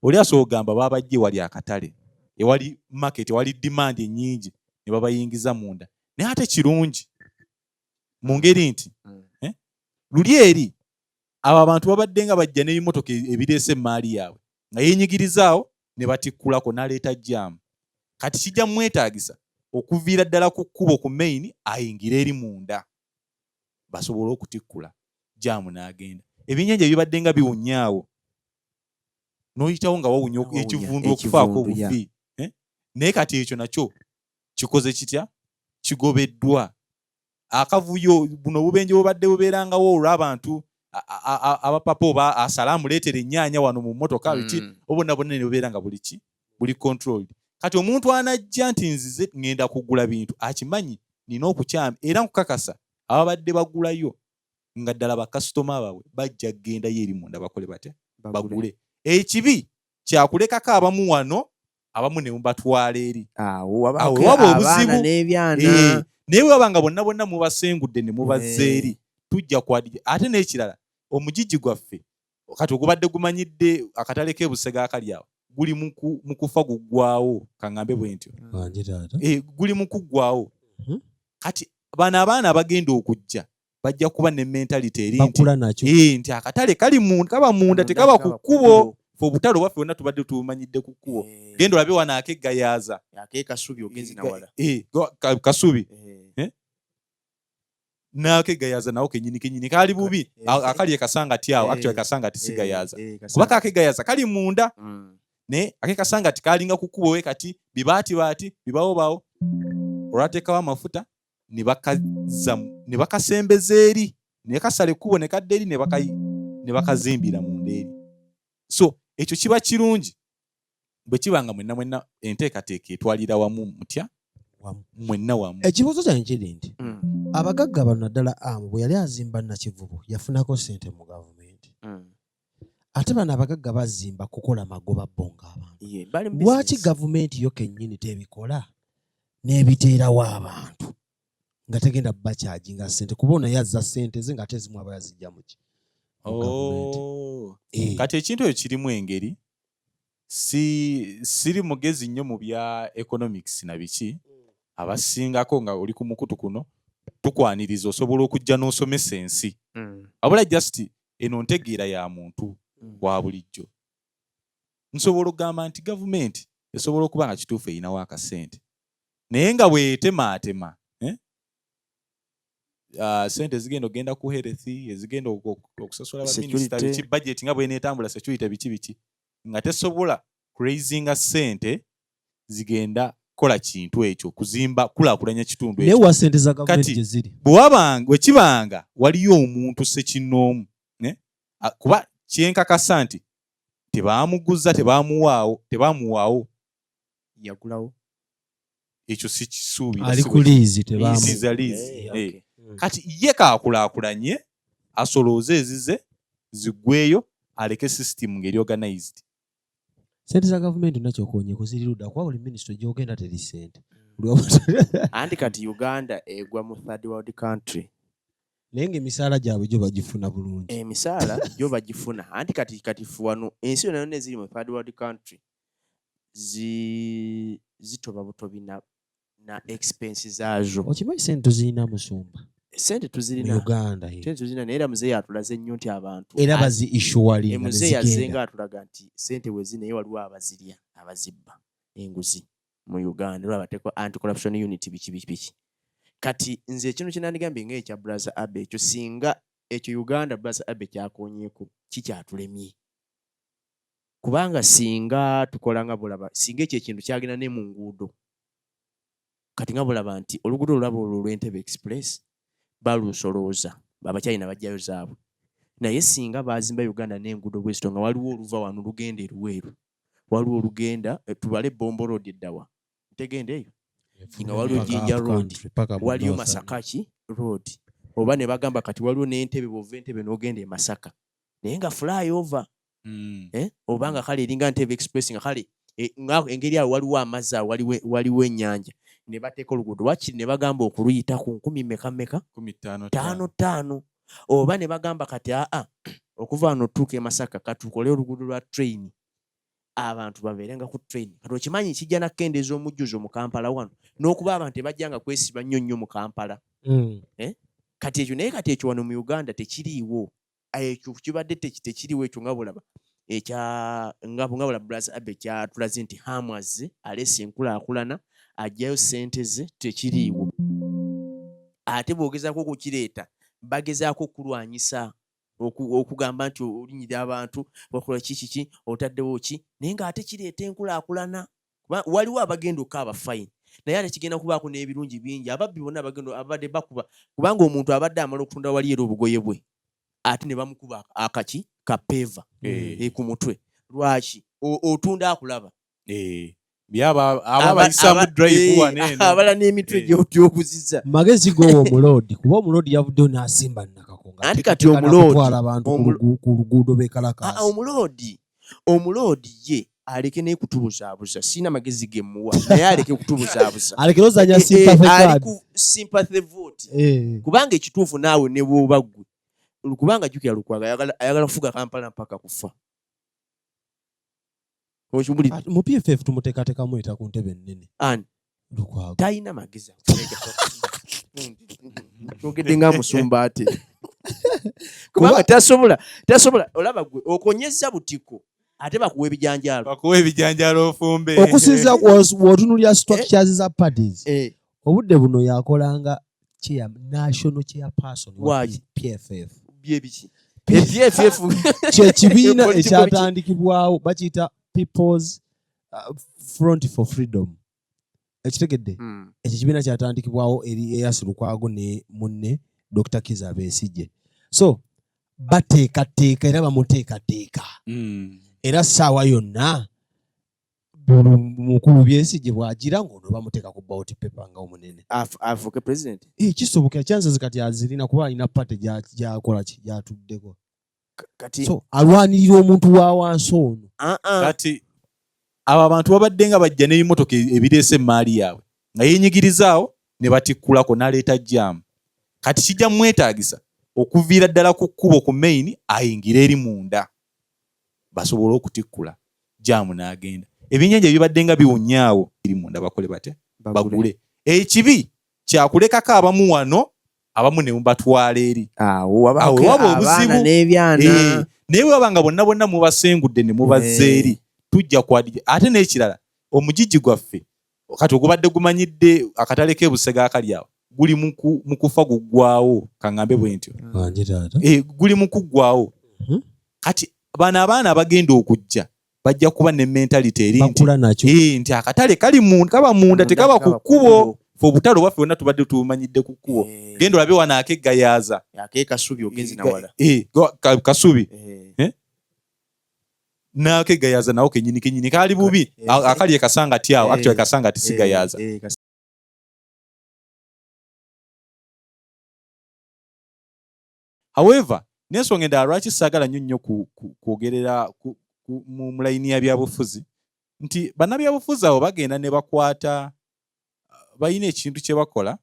oli asobola okugamba babajja ewali akatale, ewali market, ewali demand ennyingi, ne babayingiza munda. Naye ate kirungi mu ngeri nti luli eri abo abantu babadde nga bajja n'ebimotoka ebireese emaali yaabwe nga yeenyigirizaawo ne batikkulako n'aleeta jam. Kati kijja mwetaagisa okuviira ddala ku kkubo ku main ayingire eri munda basobole okutikkula jam n'agenda. Ebyennyanja bibadde nga biwunyaawo n'oyitawo nga wawunya Wawunya, ekivundu okufaako ekivundu, yeah. obufi, eh? Naye kati ekyo nakyo kikoze kitya? Kigobeddwa. Akavuyo buno obubenje bubadde bubeerangawo olw'abantu abapapa oba asala amuleetera ennyaanya wano mu mmotoka, biki, obonna bonna ne bubeera nga buli ki buli controlled. Kati omuntu anajja nti nzize ŋŋenda kugula bintu, akimanyi nina okukyama, era nkukakasa ababadde bagulayo nga ddala bakasitoma baabwe bajja kgendayo eri munda bakole batya? Bagule. Ekibi kyakulekako abamu wano. Abamu ne mubatwala eri. Awo Awo waba abaana obuzibu. n'ebyana. Naye bwaba nga bonna bonna mubasengudde ne mubazza eri, tujja kwadi. Ate n'ekirala, omugigi gwaffe kati ogubadde gumanyidde akatale k'e Busega akali awo guli mu kufa, guggwawo, kaŋŋambe bwe ntyo. Wangi taata. Guli mu kuggwawo. Kati bano abaana abagenda okujja bajja kuba ne mentality eri nti Bakula nakyo. Nti akatale kali kaba munda, tekaba ku kkubo. Fe obutale obwaffe bwonna tubadde tubumanyidde ku kkubo. Genda olabe wano ak'eggayaaza. Ak'ekasubi ogenze nawala. Kasubi. N'ak'eggayaaza nawo kenyini kenyini kaali bubi. Akali ekasangati awo, actually Kasangati si Gayaza, kuba kak'eggayaaza kali munda, naye ak'ekasangati kalinga ku kkubo. We kati bibaatibaati bibawobawo, olwateekawo amafuta ne bakazza ne bakasembeza eri, ne kasala ekkubo ne kadda eri, ne bakazimbira munda eri. So ekyo kiba kirungi bwe kiba nga mwenna mwenna enteekateeka etwalira wamu mutya? Wamu. Mwenna wamu. Ekibuuzo kyange kiri nti abagagga bano, naddala amu bwe yali azimba Nakivubo, yafunako sente mu gavumenti. Ate bano abagagga bazimba kukola magoba bo ng'abantu. Ye, bali mu Lwaki business. gavumenti yo kennyini tebikola n'ebiteerawo abantu nga tegenda bakyajinga sente, kuba ono yazza sente ze ng'ate ezimu aba yazijja muki? Mu gavumenti. Oh. Eh. Kati ekintu ekyo kirimu engeri, si siri mugezi nnyo mu bya economics na biki. Abasingako nga oli ku mukutu kuno tukwaniriza, osobola okujja n'osomesa ensi. Wabula just eno ntegeera ya muntu wa bulijjo, nsobola okugamba nti gavumenti esobola okuba nga kituufu erinawo akasente, naye nga bwetemaatema, eh? Sente ezigenda okugenda ku health, ezigenda okusasula baminisita, Security. biki, budget nga bweneetambula, security, biki biki, nga tesobola kuraisinga sente zigenda kukola kintu ekyo, kuzimba, kulaakulanya kitundu Naye ekyo. wa sente za gavumenti Kati, gye ziri? Bwe kibanga waliyo omuntu ssekinnoomu, ne? Kuba kyenkakasa nti tebamuguza, tebamuwaawo, tebamuwaawo. Yagulawo. Ekyo sikisuubira. Ali Si ku liizi, tebamu. Liizi, liizi. Eh, okay. Kati ye kaakulaakulanye, asolooze ezize ziggweyo, aleke system ng'eri organized. Sente za gavumenti nakyokonyeeko ziri ludda? Kuba buli minisitule gyogenda teri sente. Anti kati Uganda egwa mu third world country. Naye ng'emisaala gyabwe gyo bagifuna bulungi. Emisaala gyo bagifuna. Anti kati ffe wano ensi yonna yonna eziri mu third world country zitoba butobi na expense zaazo. Okimanyi sente tuzirina, musumba? Sente Mu tuzirina. Uganda, eh. Sente tuzirina, naye era muzeeyi atulaze nnyo nti abantu Era bazi issualinga. Muzeeyi azze nga atulaga nti sente wezi, naye waliwo abazirya, abazibba, enguzi mu Uganda. Olaba bateeko anti corruption unit, biki biki biki. Kati nze ekintu kyenandigambye ngaekya Brother Abe ekyo, singa ekyo Uganda Brother Abe kyakonyeeko, kikyatulemye, kubanga singa tukola nga bulaba, singa ekyo ekintu kyagenda ne mu nguudo. Kati nga bulaba nti oluguudo olulaba olwo olw'Entebe Express balusolooza, Abachina bajjayo zaabwe, naye singa bazimba Uganda n'enguudo bwezito, nga waliwo oluva wano lugenda eruweeru, waliwo olugenda, tubale Bombo Road eddawa ntegenda eyo, nga waliwo Jinja Road, waliyo Masakaki Road, oba ne bagamba kati waliwo n'Entebe, bw'ova Entebe n'ogenda e Masaka, naye nga flyover. Eh? Oba nga kale eringa Ntebe Express, nga kale nga engeri awo waliwo amazzi awo, waliwo ennyanja, ne bateeka oluguudo wakiri ne bagamba okuluyita ku nkumi meka meka? Kumi ttaano. Ttaano ttaano. Oba ne bagamba kati aa, okuva wano otuuka e Masaka katukole oluguudo lwa train, abantu babeerenga ku train. Kati okimanyi kijja nakkendeeza omujjuzo mu Kampala wano, n'okuba abantu tebajjanga kwesiba nnyo nnyo mu Kampala. Kati ekyo, naye kati ekyo wano mu Uganda tekiriiwo. Ekyo kibadde tekiriiwo. Ekyo nga bulaba ekya nga bulaba Brother Abe kyatulaze nti Hamu azze aleese enkulaakulana, aggyayo ssente ze, tekiriiwo. Ate bw'ogezaako okukireeta, bagezaako okulwanyisa, okugamba nti olinyira abantu, okola ki kiki, otaddewo ki, naye ng'ate kireeta enkulaakulana. Kuba waliwo abagenda okukaaba fine, naye ate kigenda kubaako n'ebirungi bingi. Ababbi bonna abagenda abadde bakuba, kubanga omuntu abadde amala okutunda wali era obugoye bwe, ate ne bamukuba akaki kapeeva ku mutwe. Lwaki otunda akulaba? Byaba aba bayisaamu drive wano eno. Abala n'emitwe gy'okuzizza. Magezi gowa omuloodi, kuba omuloodi yavuddeyo n'asimba Nakakonga. Anti kati omuloodi kutwala abantu ku luguudo Ah, bekalakaasi. Omuloodi ye. Aleke naye kutubuzaabuza, sirina magezi gemuwa, naye aleke kutubuzaabuza. Alekere ozanya Eh, eh, sympathy ali card. ku sympathy vote. Eh. Kubanga ekituufu naawe ne bwoba ggwe, kubanga jjukira Lukwago ayagala kufuga Kampala mpaka kufa. Okiwulidde? Ate mu PFF tumuteekateekamu eta ku ntebe ennene. Ani? Lukwago. Talina magezi. Kyogedde nga musumba ate. Kubanga tasobola, olaba gwe okonyezza butiko ate bakuwa ebijanjaalo. Bakuwa ebijanjaalo ofumbe. Okusinziira ku w'otunuulira structures za parties, Eh. obudde buno yakolanga chair, national chairperson wa Why? PFF. Byebiki? PFF Kye kibiina Political ekyatandikibwawo bakiyita People's Front for Freedom. Ekitegedde? Ekyo kibiina kyatandikibwawo eri Erias Lukwago ne munne Dr. Kizza Besigye. So bateekateeka era bamuteekateeka. Era ssaawa yonna mukulu Besigye bw'agira ng'ono bamuteeka ku ballot paper nga omunene. Afuuke president? Kisoboka, chances kati azirina kuba alina party gy'akola ki, gy'atuddeko. Kati So alwanirira omuntu wa wansi ono. Kati abo abantu babadde nga bajja n'ebimotoka ebireese emmaali yaabwe nga yeenyigirizaawo ne batikkulako n'aleeta jaamu. Kati kijja mwetaagisa okuviira ddala ku kkubo ku main ayingire eri munda basobole okutikkula jaamu n'agenda. Ebyennyanja ebibadde nga biwunyaawo eri munda bakole batya? Bagule. Ekibi kyakulekako abamu wano, abamu ne mubatwala eri. Awo waba Awo waba abaana obuzibu. n'ebyana. Naye bwe baba nga bonna bonna mubasengudde ne mubazza eri, tujja kwadija. Ate n'ekirala, omugigi gwaffe kati ogubadde gumanyidde akatale k'e Busega akali awo, guli mu kufa guggwawo, kaŋŋambe bwe ntyo. Wangi taata. Guli mu kuggwawo. Kati bano abaana abagenda okujja bajja kuba ne mentality eri Bakula nakyo. nti akatale kali kaba munda, Munda, tekaba ku tekaba ku kkubo. kkubo. Ffe obutale obwaffe bwonna tubadde tubumanyidde ku kkubo. Genda olabe wano ak'eggayaaza. Ake Kasubi ogenze nawala. Kasubi. N'ak'eggayaaza nawo kennyini kennyini kaali bubi. Akali e Kasangati awo, actually Kasangati si Gayaza. However, n'ensonga endala lwaki saagala nnyo nnyo kwogerera mu layini ya byabufuzi, nti bannabyabufuzi abo bagenda ne bakwata, balina ekintu kye bakola,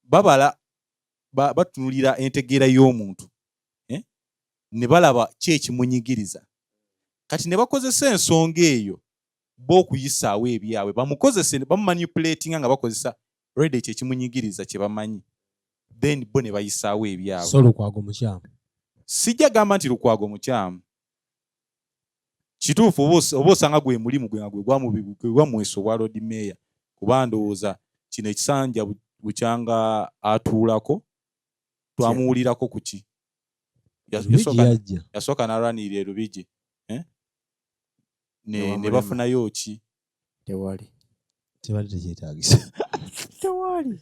babala, batunulira entegeera y'omuntu, ne balaba ki ekimunyigiriza. Kati ne bakozesa ensonga eyo bo okuyisaawo ebyabwe, bamukozese, bamumanipulatinga nga bakozesa already ekyo ekimunyigiriza kye bamanyi, then bo ne bayisaawo ebyabwe. So Lukwago mukyamu? Sijja gamba nti Lukwago mukyamu. Kituufu oba osanga gwe mulimu gwe nga gwe gwamuweesa obwa Lord Mayor, kuba ndowooza kino ekisanja bukyanga atuulako twamuwulirako ku ki? Lubigi yajja. Yasooka n'alwanirira e Lubigi. Tewamulema. Ne bafunayo ki? Tewali. Tebali tekyetaagisa. Tewali.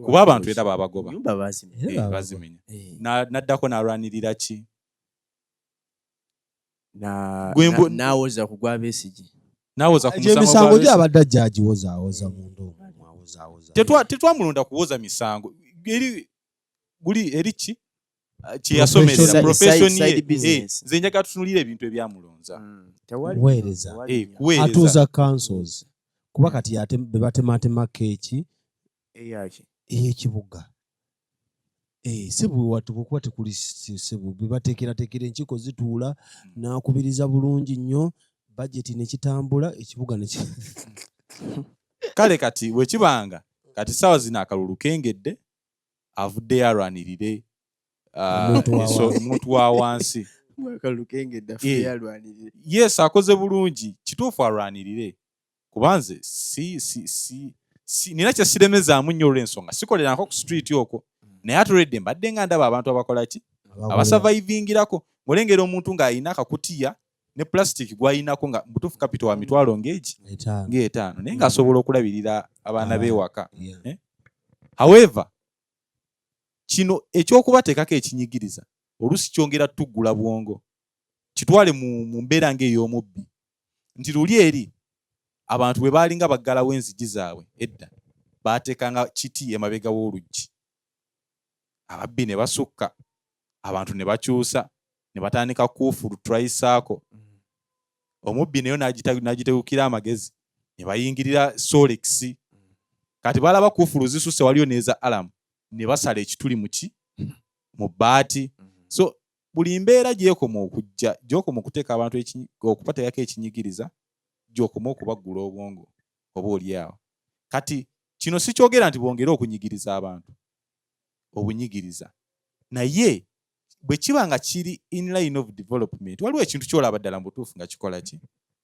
Kuba abantu era babagoba. Ennyumba baazimenya. Era babagoba. Bazimenya. N'addako n'alwanirira ki? Gwe N'awoza ku gwa Besigye. N'awoza ku Egyo musango emisango gwa Besigye. gy'abadde ajja agiwozaawoza mu nda omwo, awozaawoza. Tetwamulonda kuwoza misango. Eri, guli, eri ki? Kye yasomerera, profession ye. Side business. Nze njagala tutunuulire ebintu ebyamulonza. Tewali Kuweereza. tewali nnyo. Kuweereza. Atuuza councils. Kuba kati be batematema keeki Eyaki? ey'ekibuga. Si bwe watu bwe kuba tekuli si bwe, bwe bateekerateekera enkiiko zituula, n'akubiriza bulungi nnyo, budget ne kitambula, ekibuga ne Kale kati bwe kibanga, kati ssaawa zino akalulu kengedde, avuddeyo alwanirire, Omuntu wa wansi. omuntu wa wansi. Akalulu kengedde, avuddeyo alwanirire. Yes, akoze bulungi, kituufu alwanirire. Kuba nze nina kye siremezaamu nnyo olw'ensonga, sikolerangako ku street okwo. Naye ate already mbadde nga ndaba abantu abakola ki? Abakolera. Abasavivingirako. Ng'olengera omuntu ng'alina akakutiya ne plastic gw'alinako nga butuufu capital wa mitwalo ng'egi? Etaano. Ng'etaano. Naye ng'asobola okulabirira abaana b'ewaka. However, kino ekyokubateekako ekinyigiriza oluusi kyongera tuggula bwongo. Kitwale mu mbeera ng'ey'omubbi. Nti luli eri abantu bwe baalinga baggalawo enzigi zaabwe edda, baateekanga kiti emabega w'oluggi. Ababbi ne basukka, abantu ne bakyusa, ne batandika kuufulu turayisaako. Omubbi nayo n'agitegukira amagezi ne bayingirira solex. Kati balaba kufulu zisuse, waliyo n'eza alarm, ne basala ekituli muki mu bbaati. So buli mbeera gyekoma okujja, gyokoma okuteeka abantu okubateekako ekinyigiriza, gyokoma okubaggula obwongo oba oli awo. Kati kino sikyogera nti bongere okunyigiriza abantu obunyigiriza, naye bwe kiba nga kiri in line of development, waliwo ekintu kyolaba ddala mu butuufu nga kikola ki,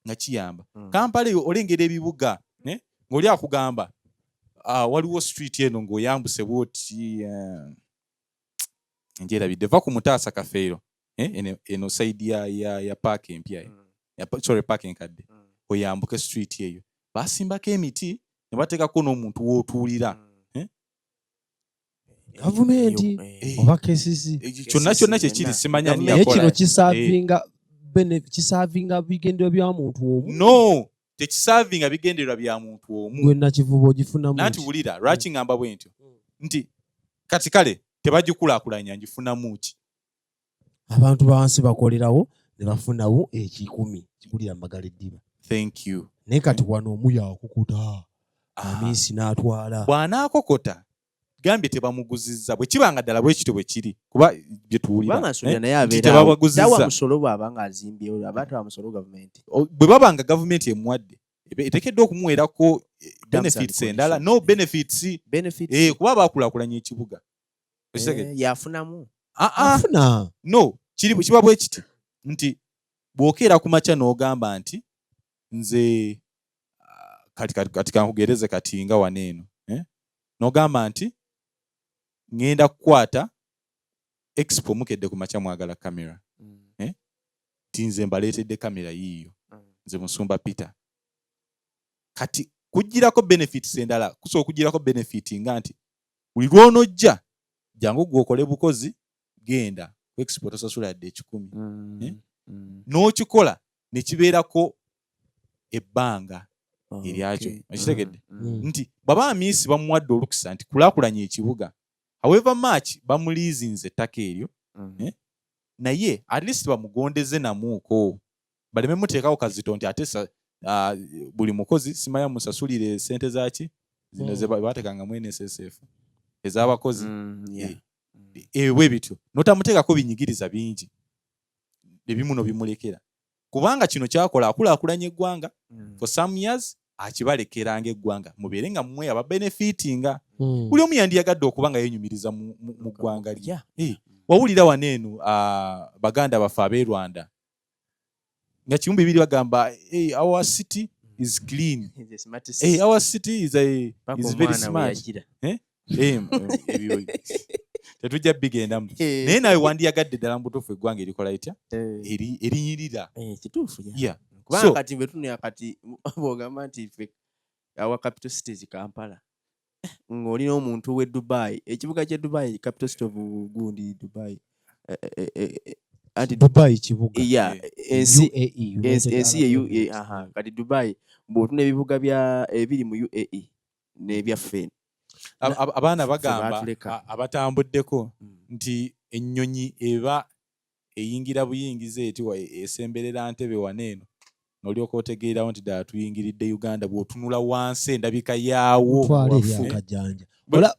nga kiyamba. Kampala eyo olengera ebibuga, eh, ng'oli akugamba, ah, waliwo street eno ng'oyambuse bwoti, njerabidde, va ku Mutaasa Kafeero, eh, eno side ya paaka empya, sorry, paaka enkadde, oyambuke street eyo, basimbako emiti ne bateekako n'omuntu w'otuulira. Gavumenti oba KCC? Kyonna kyonna kyekiri, simanya ani Naye yakola. Kino kiservinga bigendero bya muntu omu? No, tekiservinga bigendererwa bya muntu omu. Gwe Nakivubo ogifunamu Nanti ki? wulira lwaki ngamba bwe ntyo nti kati kale tebagikulaakulanya, ngifunamu ki? Abantu bawansi bakolerawo ne bafunawo 1,000 kigulira magala eddiba. Thank you. Naye kati wano omu yakukuta Ah. Amiisi n'atwala. Bw'anaakokota gambye tebamuguzizza, bwe kiba nga ddala bwe kityo bwe kiri, kuba bye tuwulira, Kubanga nsuubira eh, naye nti abeera tebabaguzizza. tawa musolo bw'aba nga azimbyewo, aba tawa musolo gavumenti. Bwe baba nga gavumenti emuwadde, eteekeddwa okumuweerako Terms and benefits endala, no conditions. benefits. Benefits. Kuba bakulaakulanya ekibuga. Okitegedde? Yafunamu. Ah, ah. Afuna. No, kiri kiba bwe kiti nti bw'okeera ku makya n'ogamba nti nze, ah, kati kankugereze kati nga wano eno, eh? N'ogamba nti ŋŋenda kukwata Expo, mukedde ku makya mwagala kamera, eh? Ti nze mbaleetedde kamera yiiyo, nze Musumba Peter. Kati kugirako benefits endala, kusobola okugirako benefit nga nti buli lw'onojja, jangu gwe okole bukozi, genda ku Expo tosasula yadde 100. Eh? N'okikola ne kibeerako ebbanga eryakyo. Okitegedde? Nti bw'aba Amiisi bamuwadde olukusa nti kulaakulanya ekibuga, however much bamuliizinze ettaka eryo, eh, naye at least bamugondeze namuuko, baleme muteekako kazito nti ate buli mukozi simanya musasulire sente zaki zino ze bateekangamu NSSF ez'abakozi. Ebyo bwe bityo notamuteekako binyigiriza bingi, ebimu nobimulekera, kubanga kino kyakola akulaakulanya eggwanga for some years, akibalekera ng'eggwanga mubeere nga mmwe ababenefitinga. Buli omu yandiyagadde okuba nga yenyumiriza mu ggwanga lye. Wawulira wano eno, ah, baganda baffe ab'e Rwanda nga 2000 bagamba, "Hey, our city is clean. Hey, our city is very smart." Eh, ebyo tetujja bigendamu, naye nawe wandiyagadde ddala mu butuufu eggwanga erikola litya, erinyirira. Kituufu. Kubanga kati bwe tunula kati bw'ogamba nti ffe our capital cities Kampala, ng'olina omuntu w'e Dubai, ekibuga ky'e Dubai, capital city of gundi Dubai, anti Dubai kibuga. Yeah, ensi UAE, United ensi ye Arab UAE. Emirates. Aha, kati Dubai bw'otuna ebibuga bya ebiri mu UAE n'ebyaffe. Abaana Ffe bagamba baatuleka. abatambuddeko nti ennyonyi eba eyingira buyingiza eti esemberera ntebe wano eno, n'olyoka otegeerawo nti ddala tuyingiridde Uganda, bw'otunula wansi endabika yaawo. Twala eri Wafu. akajanja.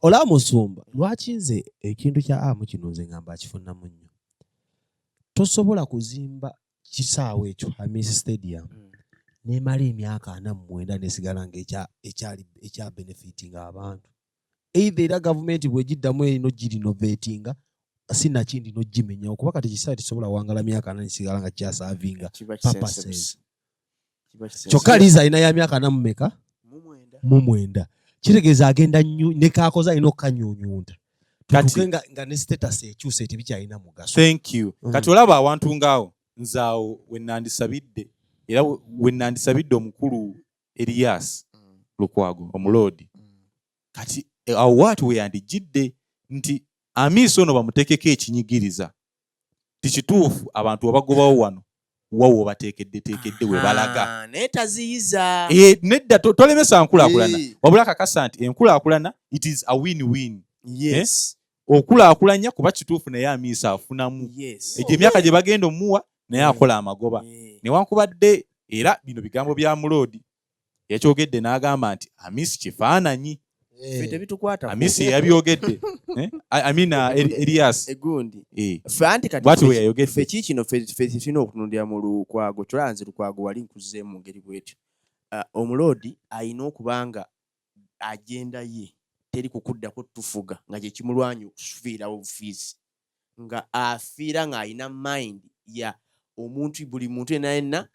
Ola musumba, lwaki nze ekintu kya amu kino nze ngamba akifunamu nnyo? Tosobola kuzimba kisaawe ekyo, Hamis Stadium, nemala emyaka 49 nesigala nga ekya benefitinga abantu. Either era gavumenti bwegiddamu erina ogirenovatinga, sinakindi n'ogimenyawo, kuba kati ekisaawe tekisobola wangala myaka 40 nesigala nga kyaservinga Kiba purposes. kisensebusi. Kiba kisensebusi. Kyokka liizi alina ya myaka 49. Mu mwenda. Mu mwenda kitegeeza agenda nnyo ne kakoze alina okukanyunyunta tutuuke nga ne status ekyuse, tebikyalina mugaso. Thank you. Kati olaba awantu ngaawo, nze awo wenandisabidde, era wenandisabidde omukulu Erias Lukwago omuloodi. Kati awo waati weyandigidde nti Amiisi ono bamuteekeko ekinyigiriza tikituufu, abantu wabagobawo wano wawo obateekeddeteekedde we balaga. Ah, naye taziyiza. Nedda, tolemesa nkulaakulana, wabula kakasa nti enkulaakulana, it is a win-win. Okulaakulanya kuba kituufu, naye Amiisi afunamu. Egyo emyaka gye bagenda omuwa, naye akola amagoba, newankubadde Era bino bigambo bya muloodi, yakyogedde n'agamba nti Amisi kifaananyi. Ffe tebitukwatako. Amisi yeyabyogedde. Eh? I mean, Elias. Egundi. Eh. Ffe anti kati Bw'atyo bwe yayogedde. Ffe ki kino ffe tulina okutunulira mu Lukwago. Kyolaba nze Lukwago wali nkuzzeemu mu ngeri bw'etyo. Omuloodi alina okuba nga agenda ye teri kukuddako tufuga nga kye kimulwanya okufiirawo obufiizi, nga afiira ng'alina mind ya omuntu, buli muntu yenna yenna,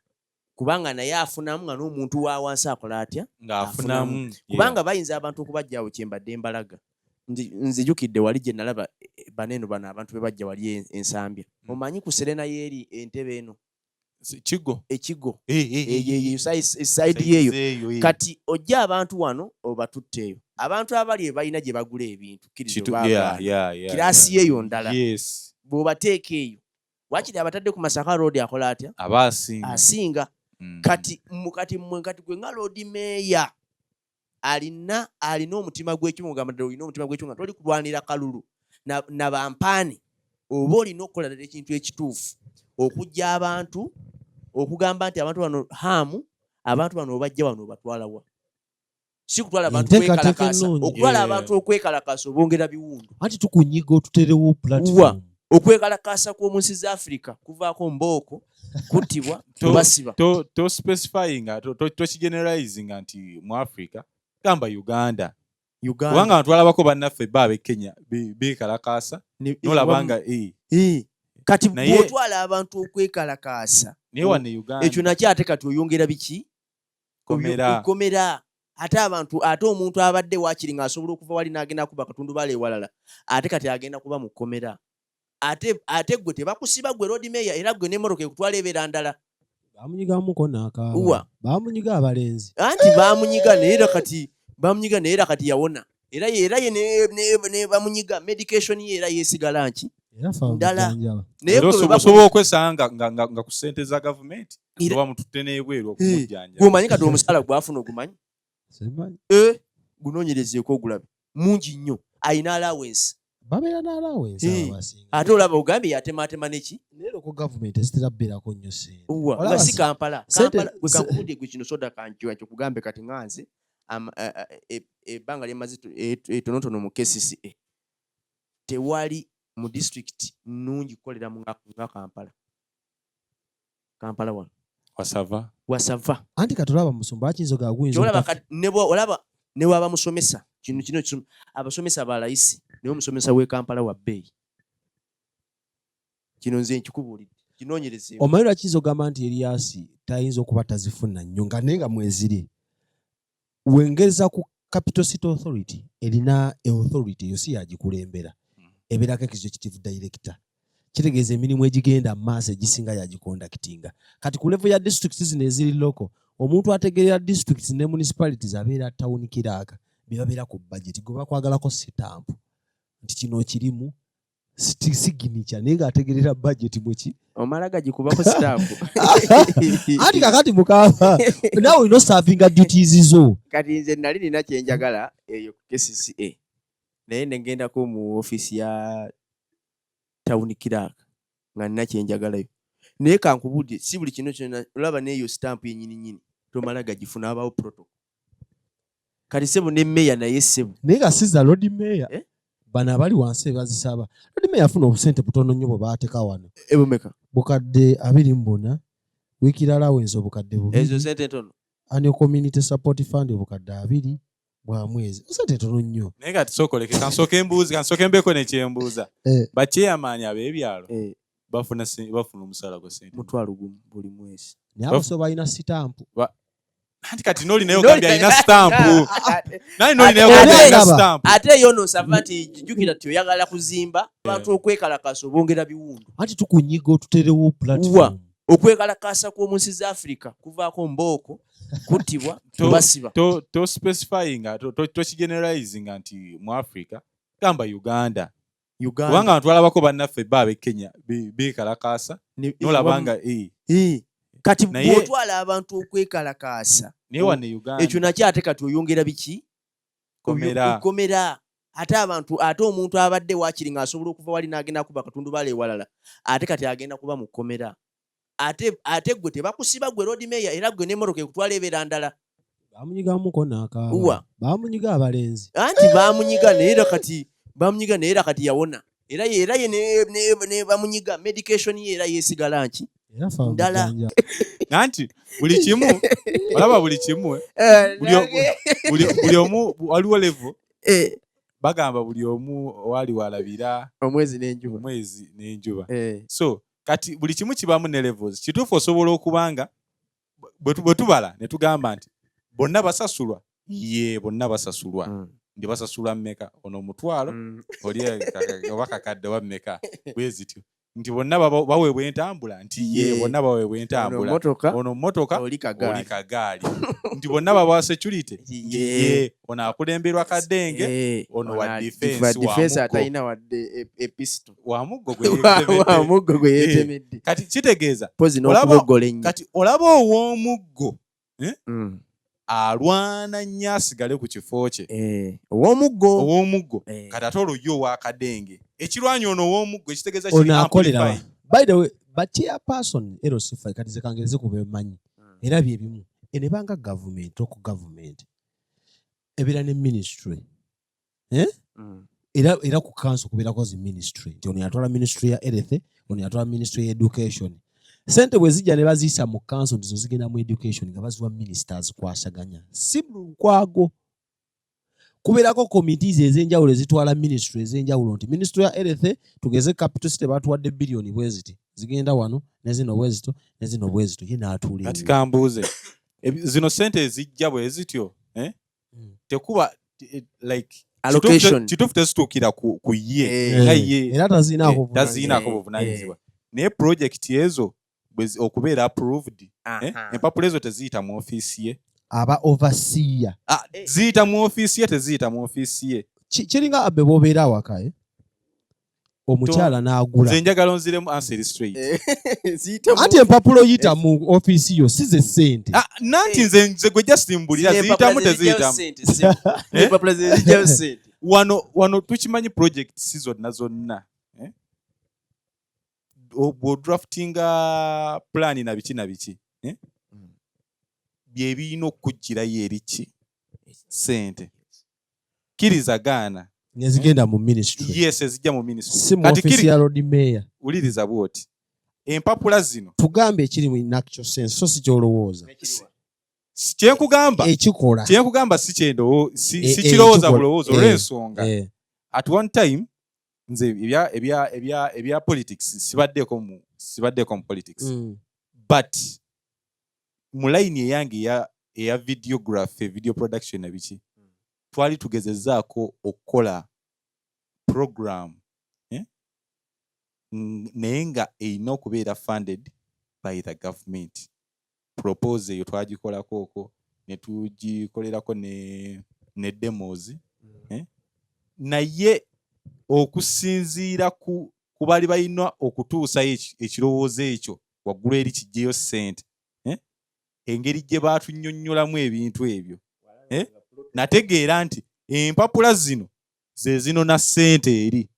kubanga naye afunamu nga n'omuntu wa wansi akola atya? Ng'afunamu. Kubanga bayinza abantu okubajjawo. Kyembadde mbalaga, nzijukidde wali gye nalaba baneeno bano abantu be bajja wali Ensambya. Omanyi ku Serena yeeri entebe eno? Kigo. Ekigo. Eh. Eyo side yeeyo. Eyo. Kati ojja abantu wano obatutte eyo, abantu abali ebalina gye bagula ebintu, kkiriza oba agaana. Class yeeyo ndala. Bw'obateeka eyo, wakiri abatadde ku Masaka Road akola atya? Aba asinga. Asinga. Kati mmwe, kati gwe nga Lord Mayor alina omutima gw'ekimu, gamba ddala olina omutima gw'ekimu nga toli kulwanira kalulu na bampaani, oba olina okukola ddala ekintu ekituufu okujja abantu okugamba nti abantu bano haamu, abantu bano obajja wano obatwala wa? Si kutwala abantu Enteekateeka kwekalakaasa. ennungi. Okutwala abantu okwekalakaasa obongera biwundu. Anti tukunyiga otuterewo platform. Okwekalakaasa kw'omu nsi za Afirika kuvaako mbooko, kuttibwa, kubasiba. To specifyinga, tokigeneralizinga nti mu Africa, gamba Uganda. Uganda. Kubanga twalabako bannaffe ba ab'e Kenya beekalakaasa, nolaba nga Kati bw'otwala abantu okwekalakaasa, naye wano e Uganda ekyo nakyo ate kati oyongera biki? Komera. Komera. Ate abantu, ate omuntu abadde wakiri ng'asobola okuva wali n'agenda kuba katundubaale ewalala, ate kati agenda kuba mu kkomera. Ate gwe tebakusiba, gwe Lord Mayor, era gwe n'emmotoka ekutwala ebeera ndala. Bamunyigamuko n'akaaba. Wa? Bamunyiga abalenzi. Anti bamunyiga naye era kati bamunyiga naye era kati yawona. Era ye ne bamunyiga medication ye era yeesigala nki? Era fa Ndala. mujjanjaba. Naye Era gwe osobola okwesanga nga ku ssente za gavumenti oba mututte n'ebweru okumujjanjaba. Gwe omanyi kati omusaala gwafuna ogumanyi? Simanyi. Gunoonyerezeeko ogulabe. Mungi nnyo. Ayina allowance. Babeera n'allowance abo abasinga. Ate olaba ogambye yatemaatema neki? Naye loko gavumenti ezitera bbeerako nnyo ssente. Uwa, Olaba nga si Kampala. Kampala, gwe kankubudde gwe kino soda kankiwa kikugambe kati nga nze, ebbanga lye mmaze etonotono mu KCCA. Tewali mu district nnungi kukolera mu nga Kampala. Kampala wano. Wasava. Wasava. Anti kati olaba musumba akiyinza ogamba guyinza Ky'olaba kati ne bw'olaba ne bw'aba musomesa, kino abasomesa ba layisi, naye omusomesa w'e Kampala wa bbeeyi. Kino nze nkikubuulidde. Kinoonyerezeeko. Omanyi lwaki kiyinza okugamba nti Erias tayinza okuba tazifuna nnyo nga naye nga mweziri? Wengeza ku Capital City Authority erina authority eyo si yagikulembera. Ebeerako executive director. Kitegeeza emirimu egigenda mu maaso egisinga yagiconductinga. Kati ku level ya districts zino eziri local, omuntu ategeerera districts ne municipalities abeera town clerk, bye babeera ku budget, gwe bakwagalako sitampu nti kino kirimu signature, naye ng'ategeerera budget muki. Omala gagikubako sitampu. Anti kakati mukama naawe olina oservinga duties zo. Kati nze nali nina kye njagala eyo ku KCCA. Naye ne ngendako mu ofiisi ya town clerk nga nina kye njagalayo. Naye kankubuulire, si buli kino kyonna olaba n'eyo stamp yennyini nnyini tomala gagifuna, wabaawo protocol. Kati ssebo ne meeya naye ssebo. Naye nga si za Lord Mayor. Eh? Bano abali wansi bazisaba. Lord Mayor afuna obusente butono nnyo bwe baateeka wano. Ebumeka? Bukadde 24, weekly allowance obukadde 2. Ezo sente ntono. Annual community support fund obukadde 20 bwa mwezi. Sente ntono nnyo. Naye kati sooka oleke, kansooke mbuuze, kansooke mbeeko ne kyembuuza. Ba chairman ab'ebyalo bafuna omusaala gwa ssente 10,000 buli mwezi. Naye abo so balina sitampu. Anti kati n'oli naye ogambye alina sitampu. Nani n'oli naye ogambye alina sitampu. Ate eyo nno nsaba nti jjukira nti oyagala kuzimba abantu okwekalakaasa obongera biwundu. Anti tukunyiga otuterewo platform. Wa? Okwekalakaasa kw'omu nsi za Afirika kuvaako mbooko, kuttibwa, kubasiba. To specifyinga, tokigeneralizinga nti mu Africa, gamba Uganda. Uganda. Kubanga twalabako bannaffe ba ab'e Kenya beekalakaasa, nolaba nga. Kati bw'otwala abantu okwekalakaasa, Naye wano e Uganda ekyo nakyo ate kati oyongera biki? Komera. Komera. Ate abantu, ate omuntu abadde wakiri ng'asobola okuva wali n'agenda kuba katundubaale ewalala, ate kati agenda kuba mu kkomera. Ate gwe tebakusiba, gwe Lord Mayor, era gwe n'emmotoka ekutwala ebeera ndala. Bamunyigamuko n'akaaba. Wa? Bamunyiga abalenzi. Anti bamunyiga, naye era kati bamunyiga, naye era kati yawona. Era ye ne bamunyiga, medication ye era yesigala nki? Era fa. Ndala. Mujjanja. Anti buli kimu olaba, buli kimu, eh, buli omu waliwo level. Bagamba buli omu wali walabira omwezi n'enjuba. Omwezi n'enjuba. So kati buli kimu kibamu ne levels. Kituufu, osobola okuba nga bwe tubala ne tugamba nti bonna basasulwa, ye bonna basasulwa, ndi basasulwa mmeka? Ono omutwalo, oli oba kakadde oba mmeka, bwe zityo, nti bonna baweebwa entambula, nti ye bonna baweebwa Ono entambula, motoka, ono mmotoka, oli oli kagaali, kagaali, nti bonna babawa security, nti ye ye ono akulemberwa kadenge, ono wa defense, wa wa defense muggo. Atalina wadde episto. Wa muggo gwe yeetemedde. Wa muggo gwe yeetemedde. Kati kitegeeza Pozi n'okuboggola ennyo. Kati olaba ow'omuggo alwana nnyo asigale ku kifo kye. Ow'omuggo. Ow'omuggo. Kati ate olwo ye ow'akadenge ekirwanya ono ow'omuggo, ekitegeeza kiri Ono akolera wa? amplified. By the way, ba chairperson LC5, kati ze kangereze ku bemanyi, era bye bimu eno ebanga gavumenti oku gavumenti ebeera ne ministry, eh? Era ku council kubeerako zi ministry, nti ono yatwala ministry ya health, ono yatwala ministry ya education. Sente bwe zijja ne baziyisa mu council nti zo zigenda mu education, nga baziwa ministers kwasaganya, si Lukwago. Kubeerako committees ez'enjawulo ezitwala ministry ez'enjawulo, nti ministry ya health, tugeze capital city, batuwadde biliyoni bwe ziti, zigenda wano, ne zino bwe zito, ne zino bwe zito, ye n'atuula Kati ewuwe. kambuuze, zino sente ezijja bwe zityo, eh? Tekuba like Allocation. Kituufu tezituukira ku ye nga ye Era tazinaako taziinaako buvunaanyizibwa, naye project ezo okubeera approved, empapula ezo teziyita mu ofiisi ye? Aba overseer. Ah, ziyita mu ofiisi ye, teziyita mu ofiisi ye? Kiringa abe bw'obeera awaka, eh? Omukyala n'agula. Nze njagala onziremu answer straight. Ziyita mu- Anti empapula oyita mu ofiisi yo, si ze ssente. Ah, nanti nze gwe just mbulira, Zino ziyitamu, empapula zizijjayo teziyitamu? ssente, ssebo. Empapula zizijjayo ssente. Wano tukimanyi projects zonna zonna, eh? Bw'odraftinga plan na biki na biki, eh? Bye birina okukugirayo eri ki sente, kkiriza gaana. Nezigenda mu ministry. Yes, ezijja mu ministry. Si mu Kati ofiisi ya Lord Mayor. Wuliriza bw'oti, empapula zino Tugambe ekiri mu in actual sense, so si kyolowooza. Kyenkugamba Ekikola. Kyenkugamba si kyendowo si, si kirowooza ekikola. bulowooza, olw'ensonga at one time nze ebya politics sibaddeeko mu politics, but mu line eyange eya videography, video production na biki, twali tugezezzaako okukola program, eh? Naye nga erina okubeera funded by the government. Propose eyo twagikolako okwo ne tugikolerako ne demos, eh? Naye okusinziira ku baali balina okutuusayo ekirowoozo ekyo waggulu eri kijjeyo ssente, eh? Engeri gye baatunnyonnyolamu ebintu ebyo, eh? Nategeera nti empapula zino ze zinona ssente eri,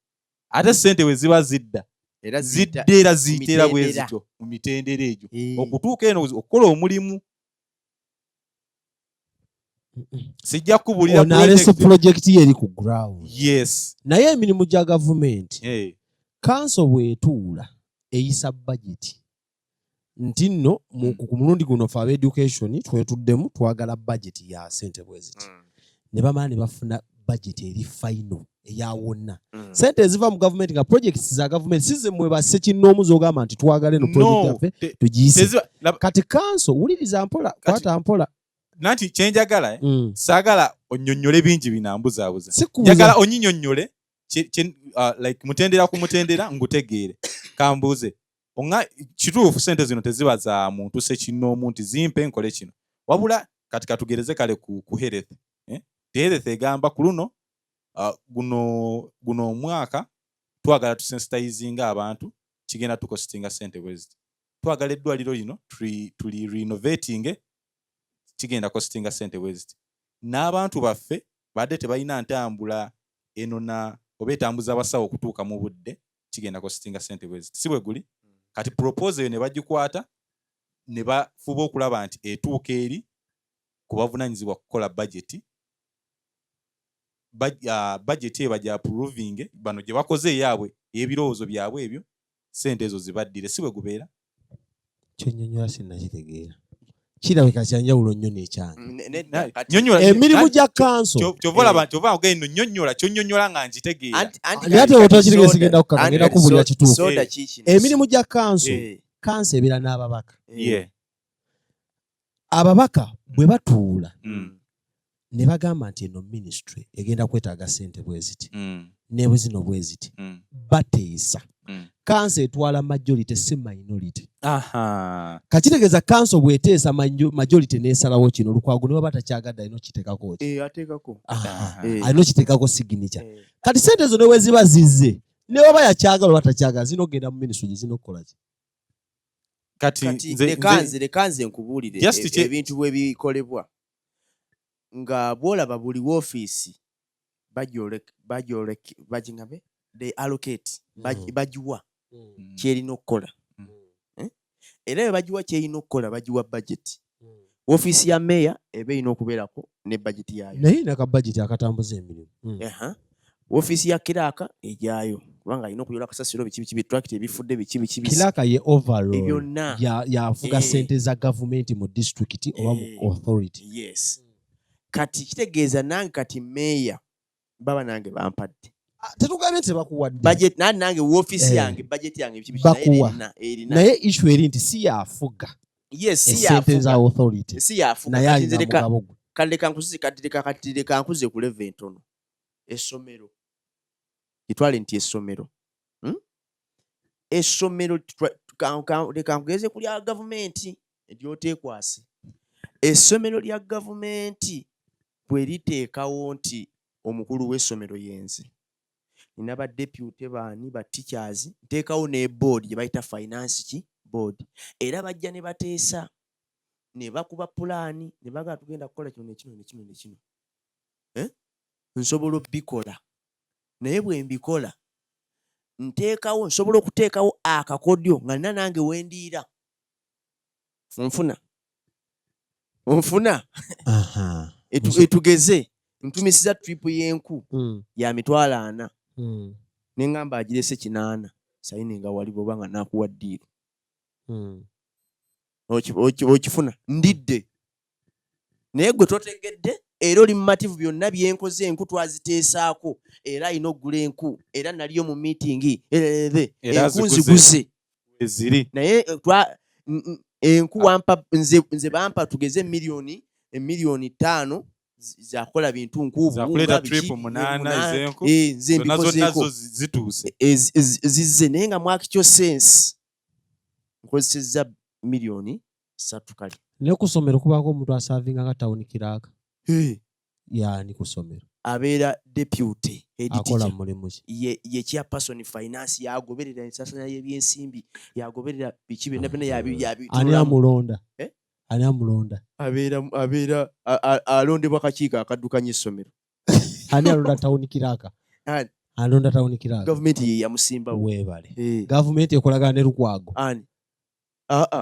ate ssente bwe ziba zidda, Era ziyita zidda era ziyita era bwe mitendera. zityo mu mitendera egyo okutuuka eno okukola omulimu. Sijja kubuulira. Ono alese project- project ye eri ku ground. Yes. Naye emirimu gya gavumenti, kanso bw'etuula eyisa budget nti nno ku mulundi guno fe aba education twetuddemu, twagala budget ya sente bwe ziti, ne bamala ne bafuna budget eri final eya wonna, sente eziva mu gavumenti, nga projects za gavumenti, si ze mwe basse kinnoomu z'ogamba nti twagala eno project No, yaffe tugiyise. Laba, Kati kanso, wuliriza mpola, kwata mpola. Nanti kyenjagala, eh, saagala onnyonnyole bingi binambuzaabuza. Sikubuza. Njagala onyinyonnyole like mutendera ku mutendera ngutegeere. Kambuuze, oŋa kituufu sente zino teziba za muntu sekinnoomu nti zimpe nkole kino, wabula kati katugereze kale ku health, eh? Health egamba ku luno, guno omwaka twagala tusensitizinga abantu, kigenda tukostinga sente bwe ziti. Twagala eddwaliro lino tuli renovating, kigenda kostinga sente bwe ziti. N'abantu baffe badde tebalina ntambula enona oba etambuza abasawo okutuuka mu budde, kigenda kostinga sente bwe ziti. Si bwe guli? Kati proposal eyo ne bagikwata ne bafuba okulaba nti etuuka eri ku bavunaanyizibwa kukola budget. Budget eyo baja approving bano gye bakoze eyaabwe ey'ebirowoozo byabwe ebyo, sente ezo zibaddire. Si bwe gubeera? Kyonyonyola sinnakitegeera, kirabika kyanjawulo nnyo n'ekyange. Nedda, kati- Nyonnyola- Emirimu gya kanso. Kyova olaba kyova ogenda nnyonnyola kyonnyonnyola nga nkitegeera. Anti Naye ate kati otakitegeera, soda- sigenda kukaka, anti ngenda kati kubuulira kituufu. Soda kiikino. Emirimu gya kanso, kanso ebeera n'ababaka. Ababaka bwe batuula ne bagamba nti eno ministry egenda kwetaaga ssente bwe ziti ne bwe zino bwe ziti, bateesa. Kanso etwala majority, si minority. Kakitegeeza kanso bw'eteesa majority n'esalawo kino, Lukwago ne baba takyagadde alina okiteekako ki? Ateekako. Aha. Alina okiteekako signature. Kati sente ezo ne bwe ziba zizze, ne waba yakyagala oba takyagala, zirina okugenda mu ministry gye zirina okukola ki? Kati Kati nze leka nze nkubuulire Just ebintu bwe bikolebwa. Nga bw'olaba buli woofiisi bagingabe, they allocate, bagiwa kyerina okukola. Era bwe bagiwa kyerina okukola, bagiwa budget. Woofiisi ya meeya eba erina okubeerako ne budget yaayo. Naye erina ka budget akatambuza emirimu. Aha. Woofiisi ya clerk ejaayo kubanga alina okuyola kasasiro, biki biki, bitrakiti ebifudde, biki biki biki. Clerk ye overall Byonna. Yafuga sente za gavumenti mu disitulikiti oba mu authority. Yes. Kati kitegeeza nange kati meeya baba nange bampadde. Ah, tetugambye nti tebakuwadde. Budget nange woofiisi yange, budget yange, biki biki, naye Bakuwa. erina. Naye issue eri nti si yafuga Yes, si esente yafuga. za authority. Si yafuga. Naye Kati nze alina mugabo gwe. Kati leka nkuzize, kati leka nkuze ku level entono. Essomero. Gitwale nti essomero. Essomero leka nkugeze ku lya gavumenti eryoteekwase. Essomero lya gavumenti bwe liteekawo nti omukulu w'essomero yenze. Nina ba deputy baani, ba teachers, nteekawo ne board gye bayita finance ki board. Era bajja ne bateesa ne bakuba pulaani ne bagamba tugenda kukola kino ne kino ne kino ne kino. Nsobola obbikola. Naye bwe mbikola nteekawo, nsobola okuteekawo akakodyo nga nina nange we ndiira. Onfuna? Onfuna? Etugeze ntumisiza trip y'enku ya 400,000. Ne ŋŋamba agirese 800, sayini nga wali bw'oba nga naakuwa ddiiru. Okifuna? Ndidde. Naye gwe totegedde era oli mumativu, byonna bye nkoze enku twaziteesaako, era alina okugula enku, era naliyo mu meeting, Era enku aziguze. nziguze. Eziri. Naye, enku wampa, nze bampa tugeze emiliyoni 5 zakola bintu nku, Zakuleeta buwunga, biki, trip 8 8, ez'enku. Nze Zonna zonna mbikozeeko. zo zituuse. Zizze, naye nga mu actual sense nkozesezza miliyoni 3 kale. Ne ku ssomero kubaako omuntu aservinga nga town clerk. Yaani ku ssomero? Abeera deputy head Akola teacher. mulimu ki? Ye chairperson finance, yagoberera ensasanya y'ebyensimbi, yagoberera biki byonna byonna, Ani yabituulamu. amulonda? Eh? Ani amulonda? Abeera, alondebwa kakiiko akaddukanya essomero. Ani alonda town clerk? Ani? Alonda town clerk. Gavumenti ye yamusimbawo. Weebale. Gavumenti ekolagana ne Lukwago. Ani?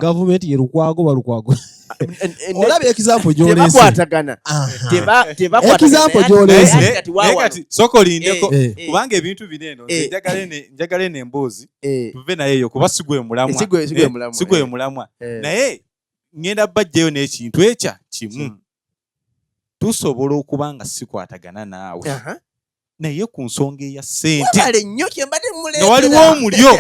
Gavumenti ye Lukwago ba Lukwago. Olabye example gy'oleese. Tebakwatagana. Tebakwatagana. Example gy'oleese. Naye kati Naye wa kati sooka olindeko, kubanga ebintu bino eno, nze njagala eno emboozi tuve naye eyo, kuba si gwe mulamwa. Si gwe mulamwa, Si gwe mulamwa. Naye ŋŋenda bajjayo n'ekintu ekya kimu. Tusobola okuba nga sikwatagana naawe. Naye ku nsonga eya ssente. Webale nnyo kye mbadde Nga waliwo omulyo.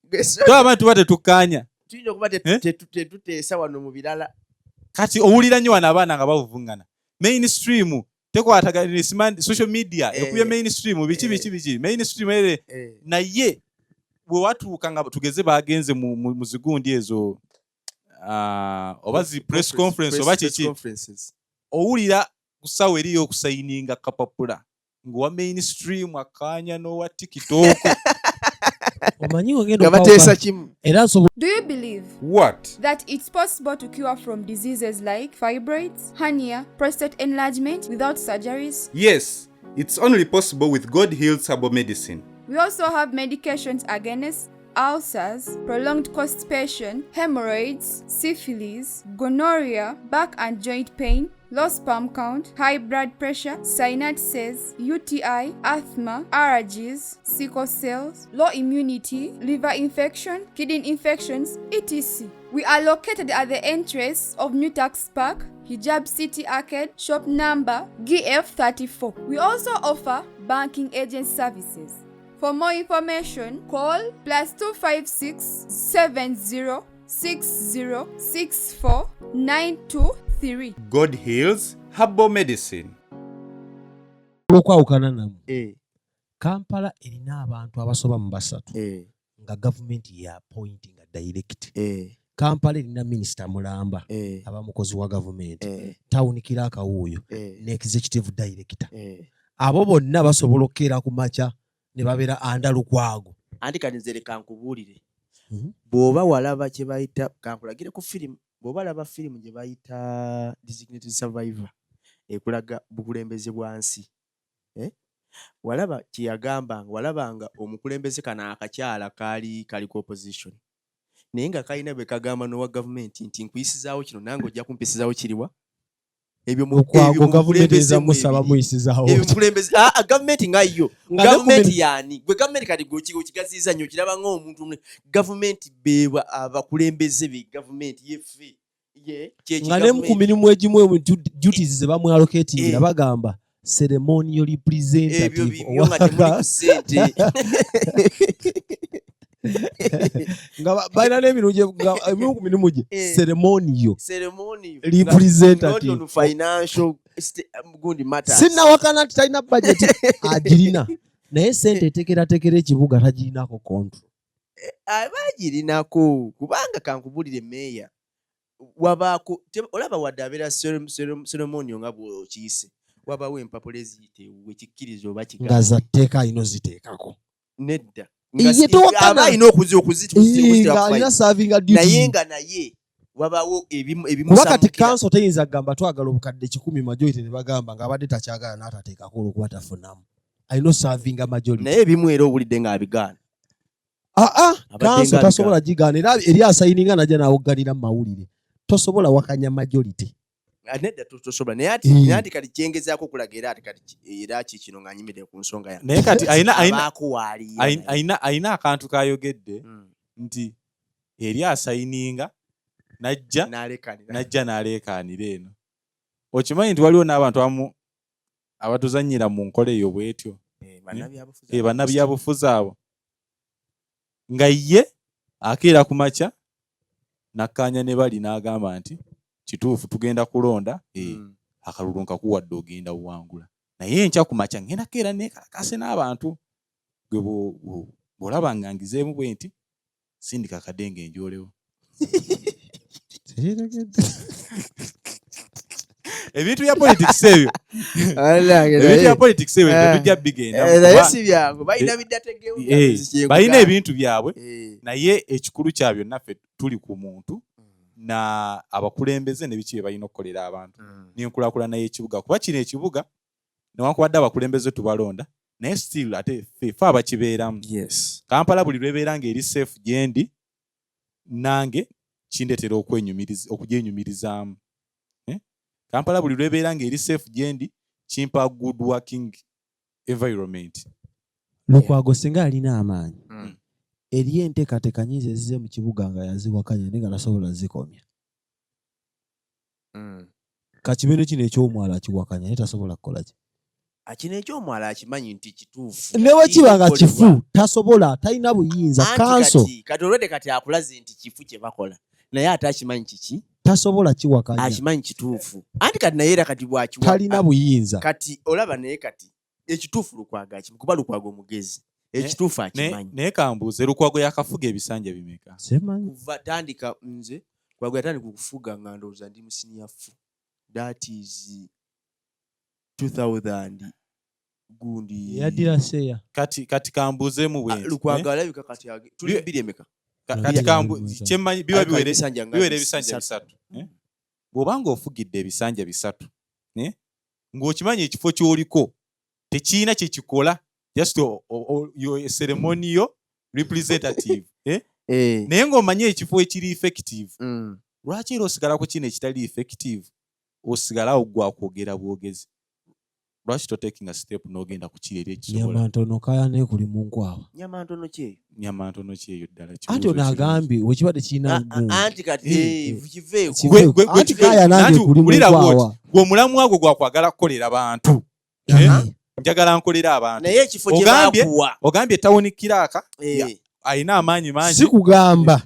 Gwe soda. Twaba tuba tetukkaanya. Tuyinza okuba tetuteesa wano mu birala. Kati owulira nnyo wano abaana nga bavuvuŋŋana. Mainstream tekwatagana ne social media, ekubye mainstream, biki, biki, biki. Mainstream ere. Naye bwe watuuka nga tugeze bagenze mu zigundi ezo, oba zi press conference oba Press kiki. conferences. Owulira ku ssaawa eri ey'okusayininga kapapula ng'owa mainstream akkaanya n'owa TikTok. Omanyi wegenda Nga bateesa okwawukana. kimu. Era nsobola Do you believe What? that it's possible to cure from diseases like fibroids, hernia, prostate enlargement without surgeries? Yes, it's only possible with God Heals Herbal Medicine. We also have medications against ulcers, prolonged constipation, hemorrhoids, syphilis, gonorrhea, back and joint pain, low sperm count, high blood pressure, sinusitis, UTI, asthma, allergies, sickle cells, low immunity, liver infection, kidney infections, etc. We are located at the entrance of New Tax Park, Hijab City Arcade, shop number GF34. We also offer banking agent services. For more information, call +256 70 60 64 923. God Heals Herbal Medicine. Olwokwawukana namu, Eh, Kampala erina abantu abasoba mu 3 nga gavumenti ya appointinga direct. Kampala erina minisita mulamba aba mukozi wa gavumenti, town clerk wuuyo ne executive director. Abo bonna basobola okukeera ku makya ne babeera under Lukwago. Anti kati nze leka nkubuulire. Mhm. Bw'oba walaba kye bayita, kankulagire ku firimu, bw'oba laba firimu gye bayita Designated Survivor, ekulaga bukulembeze bwa nsi, eh? Walaba kye yagambanga, walabanga omukulembeze kano akakyala kaali kali ku opposition, naye nga kalina bwe kagamba n'owa gavumenti nti nkuyisizaawo kino, nange ojja kumpisizaawo kiriwa. Ebyo Lukwago ebyo mu gavumenti bukulembeze eza musaba mwebiri. muyisizaawo. Ebyo mukulembeze, ah, ah, gavumenti nga yo Nga ne ku gavumenti yaani gwe gavumenti kati gwe okigaziyiza nnyo, okiraba ng'omuntu gavumenti beeba abakulembeze be gavumenti yeffe ye kye Nga ne ku kigavumenti. mirimu egimu duties ze bamwallocatingira, bagamba ceremonial Ebyo representative. bibyo nga temuli ku ssente. Nga balina n'emirimu nga emimu ku mirimu gye ceremonial Ceremonial representative. Not on financial gundi matters. Sinnawakana nti talina budget, agirina, naye sente etekeratekera ekibuga tagirinako control. Aba agirinako, kubanga kankubulire, meeya wabaako olaba wadde abeera ceremonial nga bw'okiyise, wabawo empapula eziyita ewuwe kikkiriza oba Nga kigaana. za tteeka alina oziteekako. Nedda. Ye Nga towakana. aba alina Ii, nga alina servinga naye duty. Nga naye wabawo Kuba kati ebimusamukira. Kanso teyinza kugamba twagala obukadde 100, majority ne bagamba ng'abadde takyagala n'atateekako olwokuba tafunamu, alina oservinga majority. Naye ebimu era owulidde ng'abigaana. Aa, Abadde kanso nga tasobola gigaana, era eri asayininga najja n'awogganira mu mawulire, tosobola wakanya majority. Ah, nedda, tosobola, naye ati naye ati kati kyengezaako okulaga era ati kati era ki kino nga nyimidde ku nsonga yange. Naye kati Abaako waaliyo naye. Ayina akantu kayogedde nti eri asayininga najja N'alekanira. Najja n'aleekaanira eno. Okimanyi nti waliwo n'abantu abamu abatuzannyira mu nkola eyo bw'etyo? Eh, bannabyabufuzi. Eh, bannabyabufuzi abo nga ye akeera ku makya nakkaanya ne bali n'agamba nti kituufu tugenda kulonda, akalulu nkakuwadde, ogenda buwangula, naye enkya ku makya ngenda keera neekalakaase n'abantu gwe bw'olaba nga ngizeemu bwe nti sindika akadenge enjolewo. Tekitegedde. Ebintu bya politics ebyo, ebintu bya politics ebyo tetujja bigenda. Eh, naye si byangu, balina biddategewo. Balina ebintu byabwe, naye ekikulu kya byonna ffe tuli ku muntu na abakulembeze ne biki bye balina okukolera abantu n'enkulaakulana y'ekibuga, kuba kino ekibuga newankubadde abakulembeze tubalonda, naye still ate ffe abakibeeramu. Kampala buli lwebeera ng'eri safe gyendi, nange kindeetera okugyenyumirizaamu. Eh? Kampala buli lwebeera ng'eri safe gyendi, kimpa good working environment. Lukwago singa alina amaanyi, eriyo enteekateeka nyingi ezize mu kibuga nga yaziwakanya naye nga tasobola zikomya. Kakibeere kino ekyomwala akiwakanya naye tasobola kukola ki. Kino ekyomwala akimanyi nti kituufu. Ne bwe kiba nga Kikolebwa. kifu, tasobola, talina buyinza. Anti Kanso kati olwedde kati akulaze nti kifu kye bakola, naye ate akimanyi kiki. Tasobola kiwakanya. Akimanyi kituufu, anti kati naye era kati bwakiwa Talina buyinza. Kati olaba, naye kati ekituufu Lukwago akimanyi, kuba Lukwago omugezi, ekituufu akimanyi. Naye kambuuze, Lukwago yakafuga ebisanja bimeka? Simanyi. Kuva tandika, nze Lukwago yatandika okufuga nga ndowooza ndi mu senior four, that is 2000 gundi. Yaddira seya. Kati kambuuzeemu bwe Ah, nti, Lukwago alabika kati tuli bbiri emeka? Kati kyemmanyi biba Alabika biwere ebisanja nga biwera ebisanja 3. 3, eh? Bw'obanga ofugidde ebisanja 3, eh? Ng'okimanyi ekifo ky'oliko tekirina kye kikola, just ceremonial. Representative, eh? Eh. Naye ng'omanyi ekifo ekiri effective, lwaki era osigala ku kino ekitali effective, osigala awo gwakwogera bwogezi? Lwaki totakinga step n'ogenda ku kiri eri ekisobola? Nyama ntono kaya nekuli mu nkwawa. Nyama ntono kyeyo. Nyama ntono kyeyo ddala? Anti Kibuuzo ono kirungi. agambye wekibadde kirina gundi. Anti kati Eh, kiveeko. Kiveeko. Anti kaya nange Nanti kuli mu wulira nkwawa. bw'oti, gwe omulamwa gwo gwakwagala kukolera bantu. Eh? Njagala nkolera abantu. Naye ekifo kye bakuwa. Ogambye tawuni kiraaka alina amaanyi mangi. Si kugamba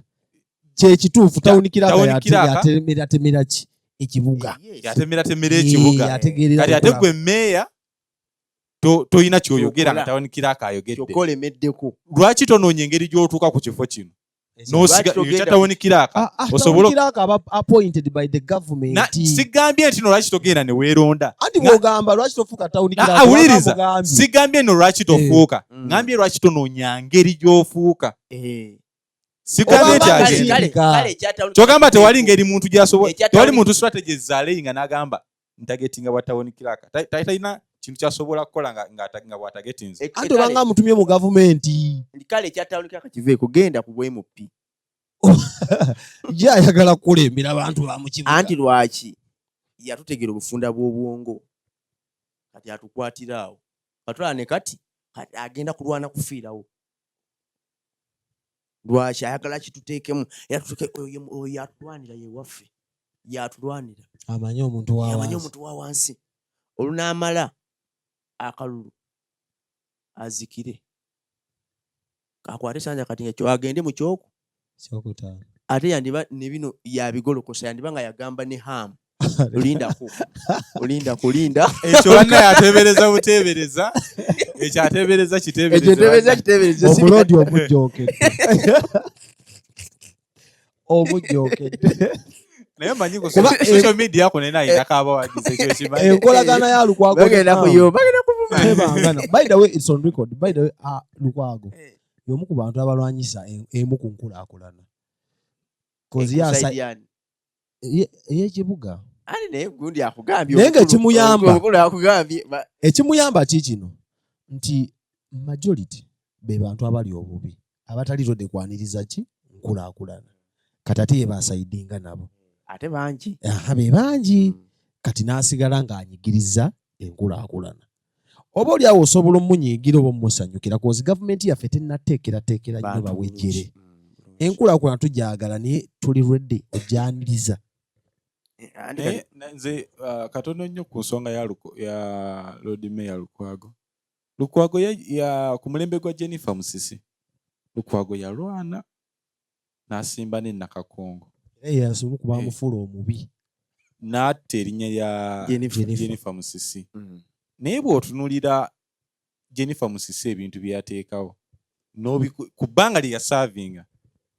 kyekituufu, tawuni kiraka Tawuni kiraka. yatemeratemera ki ekibuga. Yatemeratemera ekibuga. Yategeerera Kati ate okulaba. gwe meeya toyina kyoyogera nga Kyokola. tawuni kiraaka ayogedde. Kyokka olemeddeko. Lwaki tonoonya engeri gy'otuuka ku kifo kino? Lwaki togenda Tawuni kiraka osobola Tawuni kiraka aba appointed by the government. Sigambye nti no lwaki togenda ne weeronda. Anti bw'ogamba lwaki tofuuka tawuni kiraka, Awuliriza. waba mugambye. Sigambye no lwaki tofuuka, ngambye lwaki tonoonya ngeri gy'ofuuka. Sigambye Oba nti kale, agenda. kale, kale, ekya tawuni Kyogamba tewali ngeri muntu gy'asobola, Ekya tewali tawuni- muntu strategies zaleyi nga n'agamba ntagetinga bwa tawuni kiraka. Talina kintu ky'asobola kukola nga bw'atagetinze. Anti obanga amutumye mu gavumenti. Kale ekya tawuni kiraka kiveeko, genda ku bwa MP. Ye ayagala kukulembera abantu ba mu kibuga. Anti lwaki yatutegera obufunda bw'obwongo, kati atukwatira awo katulaba ne kati agenda kulwana kufiirawo. Lwaki ayagala kituteekemu era tuteeke oyo oyo yatulwanira, ye waffe yatulwanira. Amanyi omuntu wa Amanyi wansi. omuntu wa wansi. Olunaamala akalulu azikire akwate sanja kati nga agende mu kyoku kyokutaano. Ate yandiba ne bino yabigolokosa, yandiba nga yagamba ne Ham, olindako, olindako, linda. Ekyo banna yateebereza buteebereza, ekyo ateebereza kiteebereze. Ekyo nteebereza kiteebereze. Omuloodi omujjookedde, omujjookedde. Naye manyi ku Kuba social media kuno ena ayinako abawagizi, ekyo kimanyi. Enkolagana ya Lukwago Bagenda ne kuyo, bagenda kuvuma. Tebangana. By the way, it's on record. By the way, Lukwago y'omu ku bantu abalwanyisa emu ku nkulaakulana. 'Cause ye Side yani. Ey'ekibuga. Ani naye gundi akugambye Naye nga ekimuyamba- omukulu akugambye Ekimuyamba ki kino nti majority be bantu abali obubi abatali ready kwaniriza ki nkulaakulana. Kati ate ye basayidinga nabo. Ate bangi. Aha, be bangi. Kati n'asigala ng'anyigiriza enkulaakulana. Oba oli awo osobola omunyiigira oba omusanyukira, 'cause gavumenti yaffe tennateekerateekera nnyo Bantu bawejjere. bulungi. Enkulaakulana tugyagala, naye tuli ready ojjaniriza. Anti Naye nze katono nnyo ku nsonga ya Lord Mayor Lukwago. Lukwago ku mulembe gwa Jennifer Musisi, Lukwago yalwana n'asimba ne Nakakongo. Era ye yasooka okuba amufuula omubi. N'atta erinnya lya Jennifer. Jennifer Musisi. Naye bw'otunuulira Jennifer Musisi ebintu bye yateekawo ku bbanga lye yasaavinga,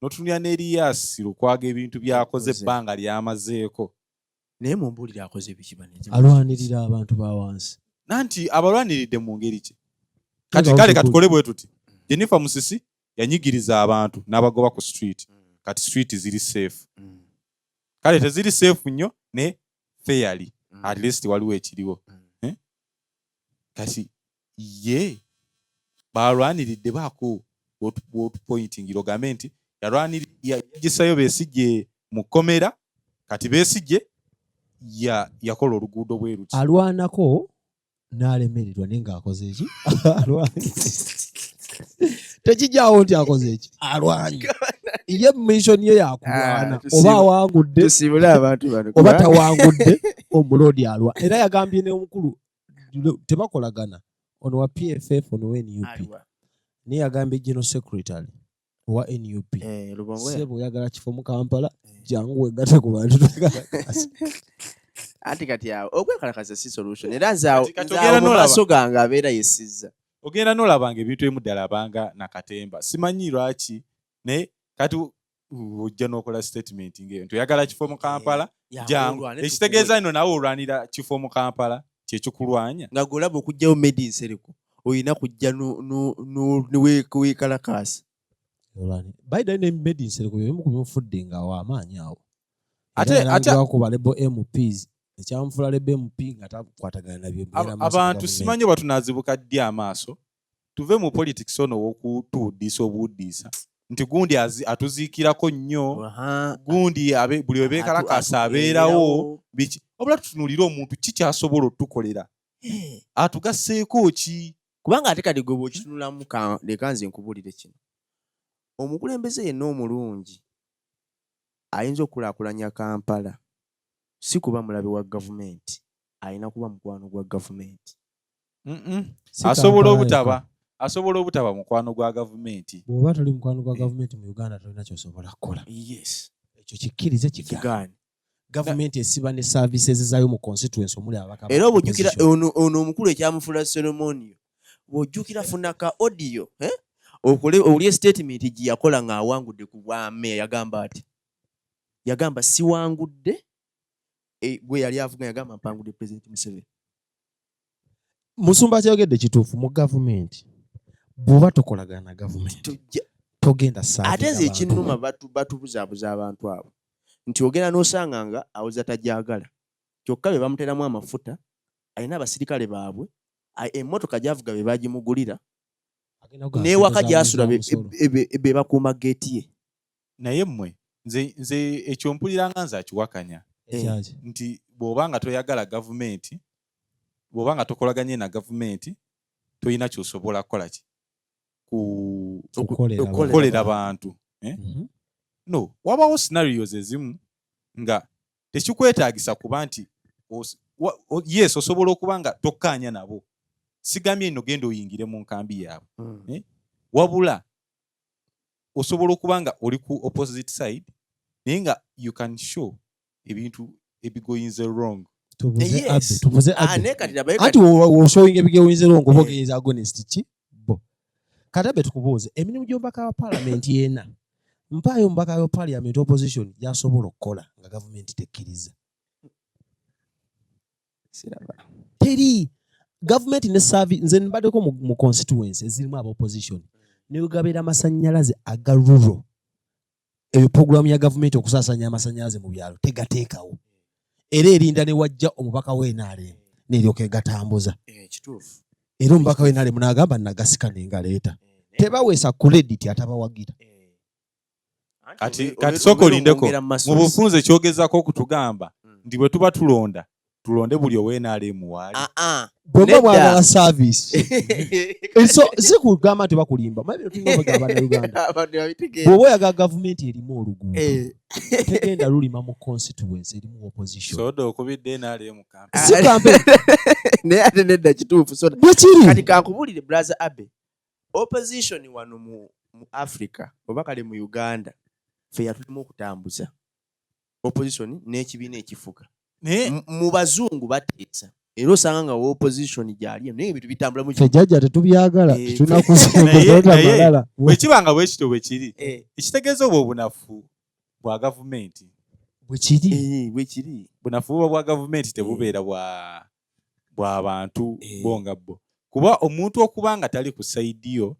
n'otunuulira ne Erias Lukwago ebintu by'akoze Akoze. ebbanga ly'amazeeko. Naye mumbuulire, akoze biki banenze? Alwanirira abantu ba wansi. Nanti abalwaniridde mu ngeri ki? Kati Nga kale butukuvu. katukole bwe tuti. Jennifer Musisi yanyigiriza abantu n'abagoba ku street. Kati street ziri safe. Kale teziri safe nnyo, ne fairly at least waliwo ekiriwo. Eh? Kati ye balwaniridde baako bw'otupointingira ogambe nti yagisayo Besigye mu kkomera, kati Besigye yakola oluguudo bwe luti. Alwanako n'alemererwa, naye ng'akoze eki? Alwanye. Tekijaawo nti akoze eki, alwanye. Ye mission ye yakulwana. Ah, Oba awangudde tusiibule abantu bano oba tawangudde, omuloodi alwa. Era yagambye n'omukulu tebakolagana, ono wa PFF, ono wa NUP. Aliwa? Naye yagambye general secretary owa NUP, Eh, Lubongoya. "Sebo, oyagala kifo mu Kampala, jangu wegatte ku bantu twekalakasa." Anti kati awo okwekalakasa si solution, era nze awo Kati- kati nze ogenda awo mu n'olaba. maaso gange abeera yesizza. Ogenda n'olabanga ebintu ebimu ddala abanga nakatemba, simanyi lwaki, naye kati ojja n'okola statement ng'eyo nti oyagala kifo mu Kampala, jangu. Ekitegeeza nno nawe olwanira kifo mu Kampala, kyekikulwanya. Nga gwolaba okugjawo Medi Nsereko, olina kujja neweekalakaasa. By the way, ne Medi Nsereko byemu ku bimufudde nga w'amaanyi awo. Ku ba rebel MPs, ekyamufuula rebel MP nga takwatagana nabyo bibeera mu maaso ga Abantu gavumenti. simanyi oba tunaazibuka ddi amaaso. Tuve mu politics ono owokutuwuddiisa obuwuddiisa nti gundi atuziikirako nnyo, gundi buli webeekalakaasa abeerawo biki, wabula tutunuulire omuntu ki kyasobola otukolera, atugasseeko ki. Kubanga ate kati gwe bw'okitunulamu, leka nze nkubuulire kino, omukulembeze yenna omulungi ayinza okukulaakulanya Kampala si kuba mulabe wa gavumenti, alina kuba mukwano gwa gavumenti. Asobola obutaba, asobola obutaba mukwano gwa gavumenti. Bw'oba toli mukwano gwa gavumenti mu Uganda, tolina kyosobola kukola. Ekyo kikkirize, kigaane. Gavumenti esiba ne services zaayo mu constituency omuli ababaka. Era obujjukira ono omukulu ekyamufula ceremonial, bw'ojjukira funa ka audio, eh? Okole owulye statement gye yakola ng'awangudde ku bwameya. Yagamba ati, yagamba siwangudde, gwe yali avuga, yagamba mpangudde President Museveni. Musumba kyayogedde kituufu. Mu gavumenti, bw'oba tokolagana na gavumenti, togenda. Ate nze ekinnuma, batubuzaabuza abantu abo nti ogenda n'osanga nga awoza tajagala, kyokka be bamuteramu amafuta, alina abasirikale baabwe, emmotoka gy'avuga be bagimugulira, n'ewaka gy'asula be bakuuma geeti ye. Naye mmwe, nze ekyo mpulira nga nze akiwakanya nti bw'oba nga toyagala gavumenti, bw'oba nga tokolaganye na gavumenti, tolina kyosobola kukola ki kukolera bantu, eh? No, wabawo scenarios ezimu nga tekikwetaagisa kuba nti yes, osobola okuba nga tokkaanya nabo. Sigambye nno genda oyingire mu nkambi yaabwe, eh? Wabula osobola okuba nga oli ku opposite side, naye nga you can show ebintu ebigoyinze wrong. Tubuze anti oshowinga ebigoyinze wrong oba ogenza against ki bo. Kati abe tukubuuze, emirimu gy'omubaka wa paalamenti yena, mpaayo omubaka wa parliament opposition gyasobola okukola nga gavumenti tekkiriza. Teri gavumenti ne service. Nze mbaddeko mu constituency ezirimu aba opposition, newegabeera amasannyalaze aga rural, eyo programu ya gavumenti okusaasanya amasannyalaze mu byalo tegateekawo, era erinda ne wajja omubaka w'NRM neryoka egatambuza. Era omubaka w'NRM n'agamba nagasika nengaleeta. Tebaweesa credit atabawagira. Kati sooka olindeko. Mu bufunze kyogezako okutugamba nti bwe tuba tulonda, tulonde buli ow'NRM waali. Ah, ah. Bwemba mwagala service, so si kugamba nti bakulimba. Bannayuganda, bw'oba oyagala gavumenti erimu oluguudo, tegenda lulima mu constituency erimu opposition. Soda okubidde NRM. Si campaign. Naye ate nedda, kituufu soda. Bwekiri. Kati kankubulire, brother Abe, opposition wano mu Africa oba kale mu Uganda, fe yatulimu okutambuza opposition n'ekibiina ekifuga. Naye Mu bazungu bateesa, era osanga nga opposition gyali, naye ebintu bitambula mu Ffe jjajja tetubyagala. Naye Malala. Bwe kiba nga bwe kityo bwe kiri, ekitegeeza obwo obunafu bwa gavumenti. Bwekiri. Bwekiri. Bunafu buba bwa gavumenti, tebubeera bwa bantu bo nga bo, kuba omuntu okuba nga tali ku side yo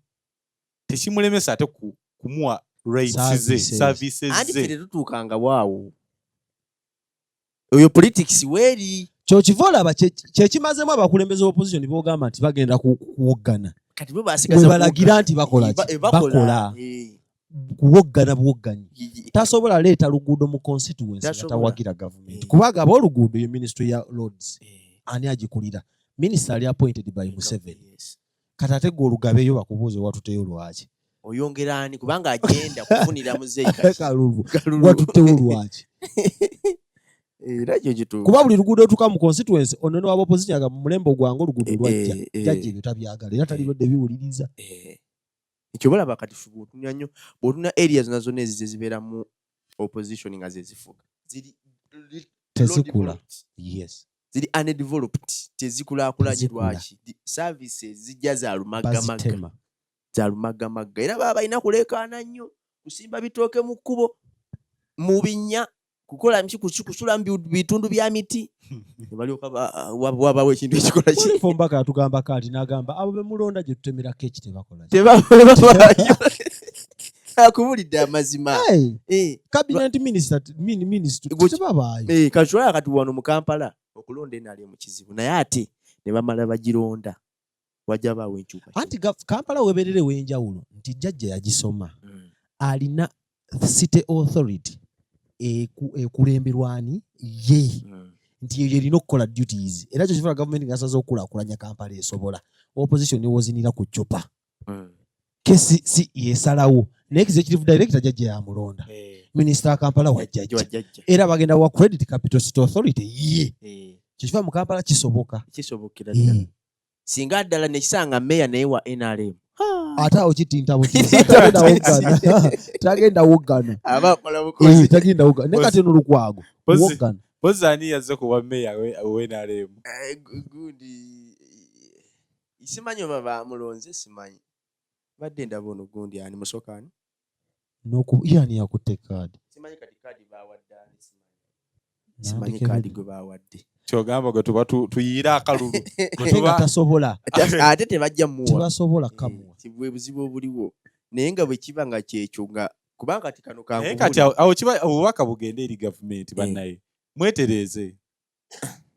tekimulemesa ate kumuwa rights ze. Services. Services Anti ffe ze. tetutuukanga bwawo, oyo politics weeri. Kyokiva olaba kyekimazemu abakulembeze b'opposition bogamba nti bagenda kuwoggana. Kati bo basigaza We balagira nti bakola ki? Bakola. Bakola. Kuwoggana buwogganyi. Tasobola leeta luguudo mu constituency nga Tasobola. tawagira gavumenti, kubanga aba oluguudo ye ministry ya roads. Ani agikulira? Minisita ali appointed by Museveni. Kati ate gwe olugabeeyo bakubuuze watuteyo lwaki? Oyongera ani? Kubanga agenda kufunira muzeeyi kati. Kalulu. Kalulu. Watutewo lwaki? Era kyo kituufu. Kuba buli luguudo otuuka mu constituency, ono ne waba opposition aga mu mulembe gwange oluguudo lwajja. Jjajja ebyo tabyagala era talirwadde biwuliriza. Ekyo balaba kati ffe bw'otunya nnyo, bw'otunya area zonna zonna ezize zibeeramu opposition nga ze zifuga, ziri Tezikula. low developed. Ziri undeveloped, tezikulaakulanye. Tezikula. Lwaki? Services zijja za lumagamagga. Bazitema. Za lumagamagga, era baba balina kuleekaana nnyo, kusimba bitooke mu kkubo, mu binnya, kukola mki, kusula mu bitundu bya miti, ne balyoka wabawo ekintu ekikola ki. Waliwo omubaka yatugamba kaati n'agamba abo be mulonda gye tutemera keki tebakola ki. Tebabaayo, akubulidde amazima. Hey, cabinet minister, minister tebabaayo. Kati olaba kati wano mu Kampala okulonda NRM kizibu, naye ate ne bamala bagironda. Wajja baawo enkyuka. Anti Kampala weberere w'enjawulo nti jjajja yagisoma, alina city authority ekulemberwani ye nti eyo erina okukola duties, era kyo kifuula gavumenti nga yasaze okukulaakulanya Kampala esobola opposition newozinira ku ccupa. KCC yesalawo, naye executive director jjajja yamulonda, minisita wa Kampala wajjajja. Wajjajja. Era bagenda wa credit Capital City Authority ye. Kyekifa mu Kampala kisoboka. Kisobokera ddala. Singa ddala nekisanga meya naye wa NRM. Ate awo kitinta butinzi, tagenda woggana, tagenda woggana. Aba akola bukozi. Tagenda woggana, naye kati eno Lukwago woggana. Mpozi ani yazze kuwa meya owe NRM? Gundi simanyi oba bamulonze, simanyi, badde ndaba ono gundi ani musoka ani. Yani yakutte kaadi? Simanyi kati kaadi bawadde ani, simanyi kaadi gwe bawadde. Kyogamba gwe tuba tuyiire akalulu gwe Ate nga tasobola. Ate tebajja muwa. Tebasobola kamuwa. Bwe buzibu obuliwo, naye nga bwe kiba nga kyekyo nga kubanga kati kano Naye kati awo kiba obubaka bugende eri gavumenti, bannaye mwetereeze,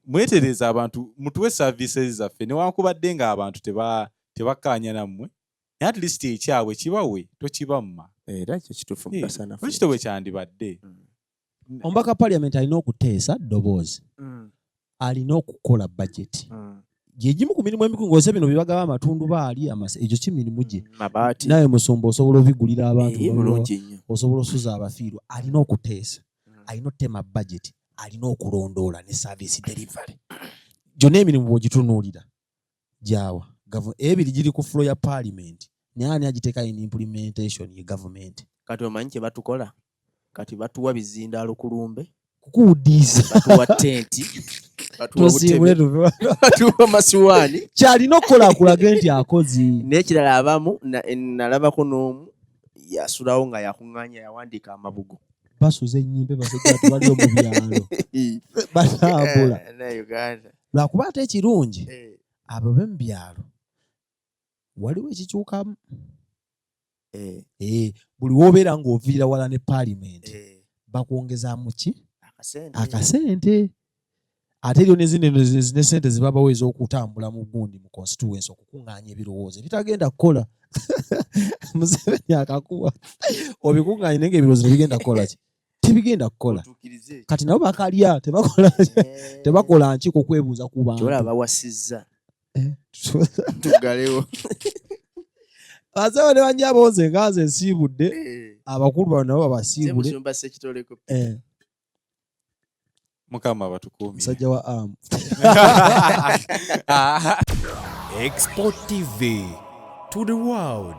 mwetereeze abantu, mutuwe services zaffe newankubadde ng'abantu tebakkaanya nammwe, naye at least ekyabwe kibawe, tokibamma. Era ekyo kituufu. Mukasanafu. Lwekito bwe kyandibadde. Omubaka parliament alina okuteesa ddoboozi, alina okukola budget, gyegimu ku mirimu emikulu ng'ose bino byebagaba amatundubaali ekyo ki mirimu gye. Mabaati. Naye musumba osobola obigulira abantu, Bulungi nnyo. Osobola osuza abafiirwa. Alina okuteesa, alina okutema budget, alina okulondoola ne service delivery. Gyonna emirimu bw'ogitunuulira gyawa ebiri giri ku floor ya parliament, naye ani agiteeka in implementation? Ye gavumenti. Kati omanyi kye batukola? Kati batuwa bizindaalo ku lumbe, Kukuwudiisa. Batuwa tenti, batuwa Tusiibule. butebe, Tuve wano. batuwa masuwaani. Kyalina okukola akulage nti akozi. N'ekirala abamu nalabako n'omu yasulawo nga yakuŋŋaanya yawandiika amabugo. Basuza ennyimbe, basajja tubaliyo mu byalo batambula. Na Uganda. Lwakuba ate ekirungi abo b'omu byalo waliwo ekikyukamu. Buli wobeera ng'oviira wala ne paalimenti, bakwongezaamu ki? Akasente. Akasente. Ate eryo nezino ne sente zebabawo ez'okutambula mu gundi mu constituency okukuŋŋaanya ebirowoozo ebitagenda kukola. Museveni akakuwa obikuŋŋaanye, naye ng'ebirowoozo tebigenda kukola ki? Tebigenda kukola. Otuukirize. Kati nabo bakalya, tebakola, tebakola nkiiko kwebuuza ku bantu. Kyolaba bawasizza. Tuggalewo. Bazeewo ne bannyabo, nze nga nze nsiibudde. Abakulu bano nabo babasiibule. Musumba Ssekitoleko. Mukama batukuumire. Musajja wa amu. Export TV to the world.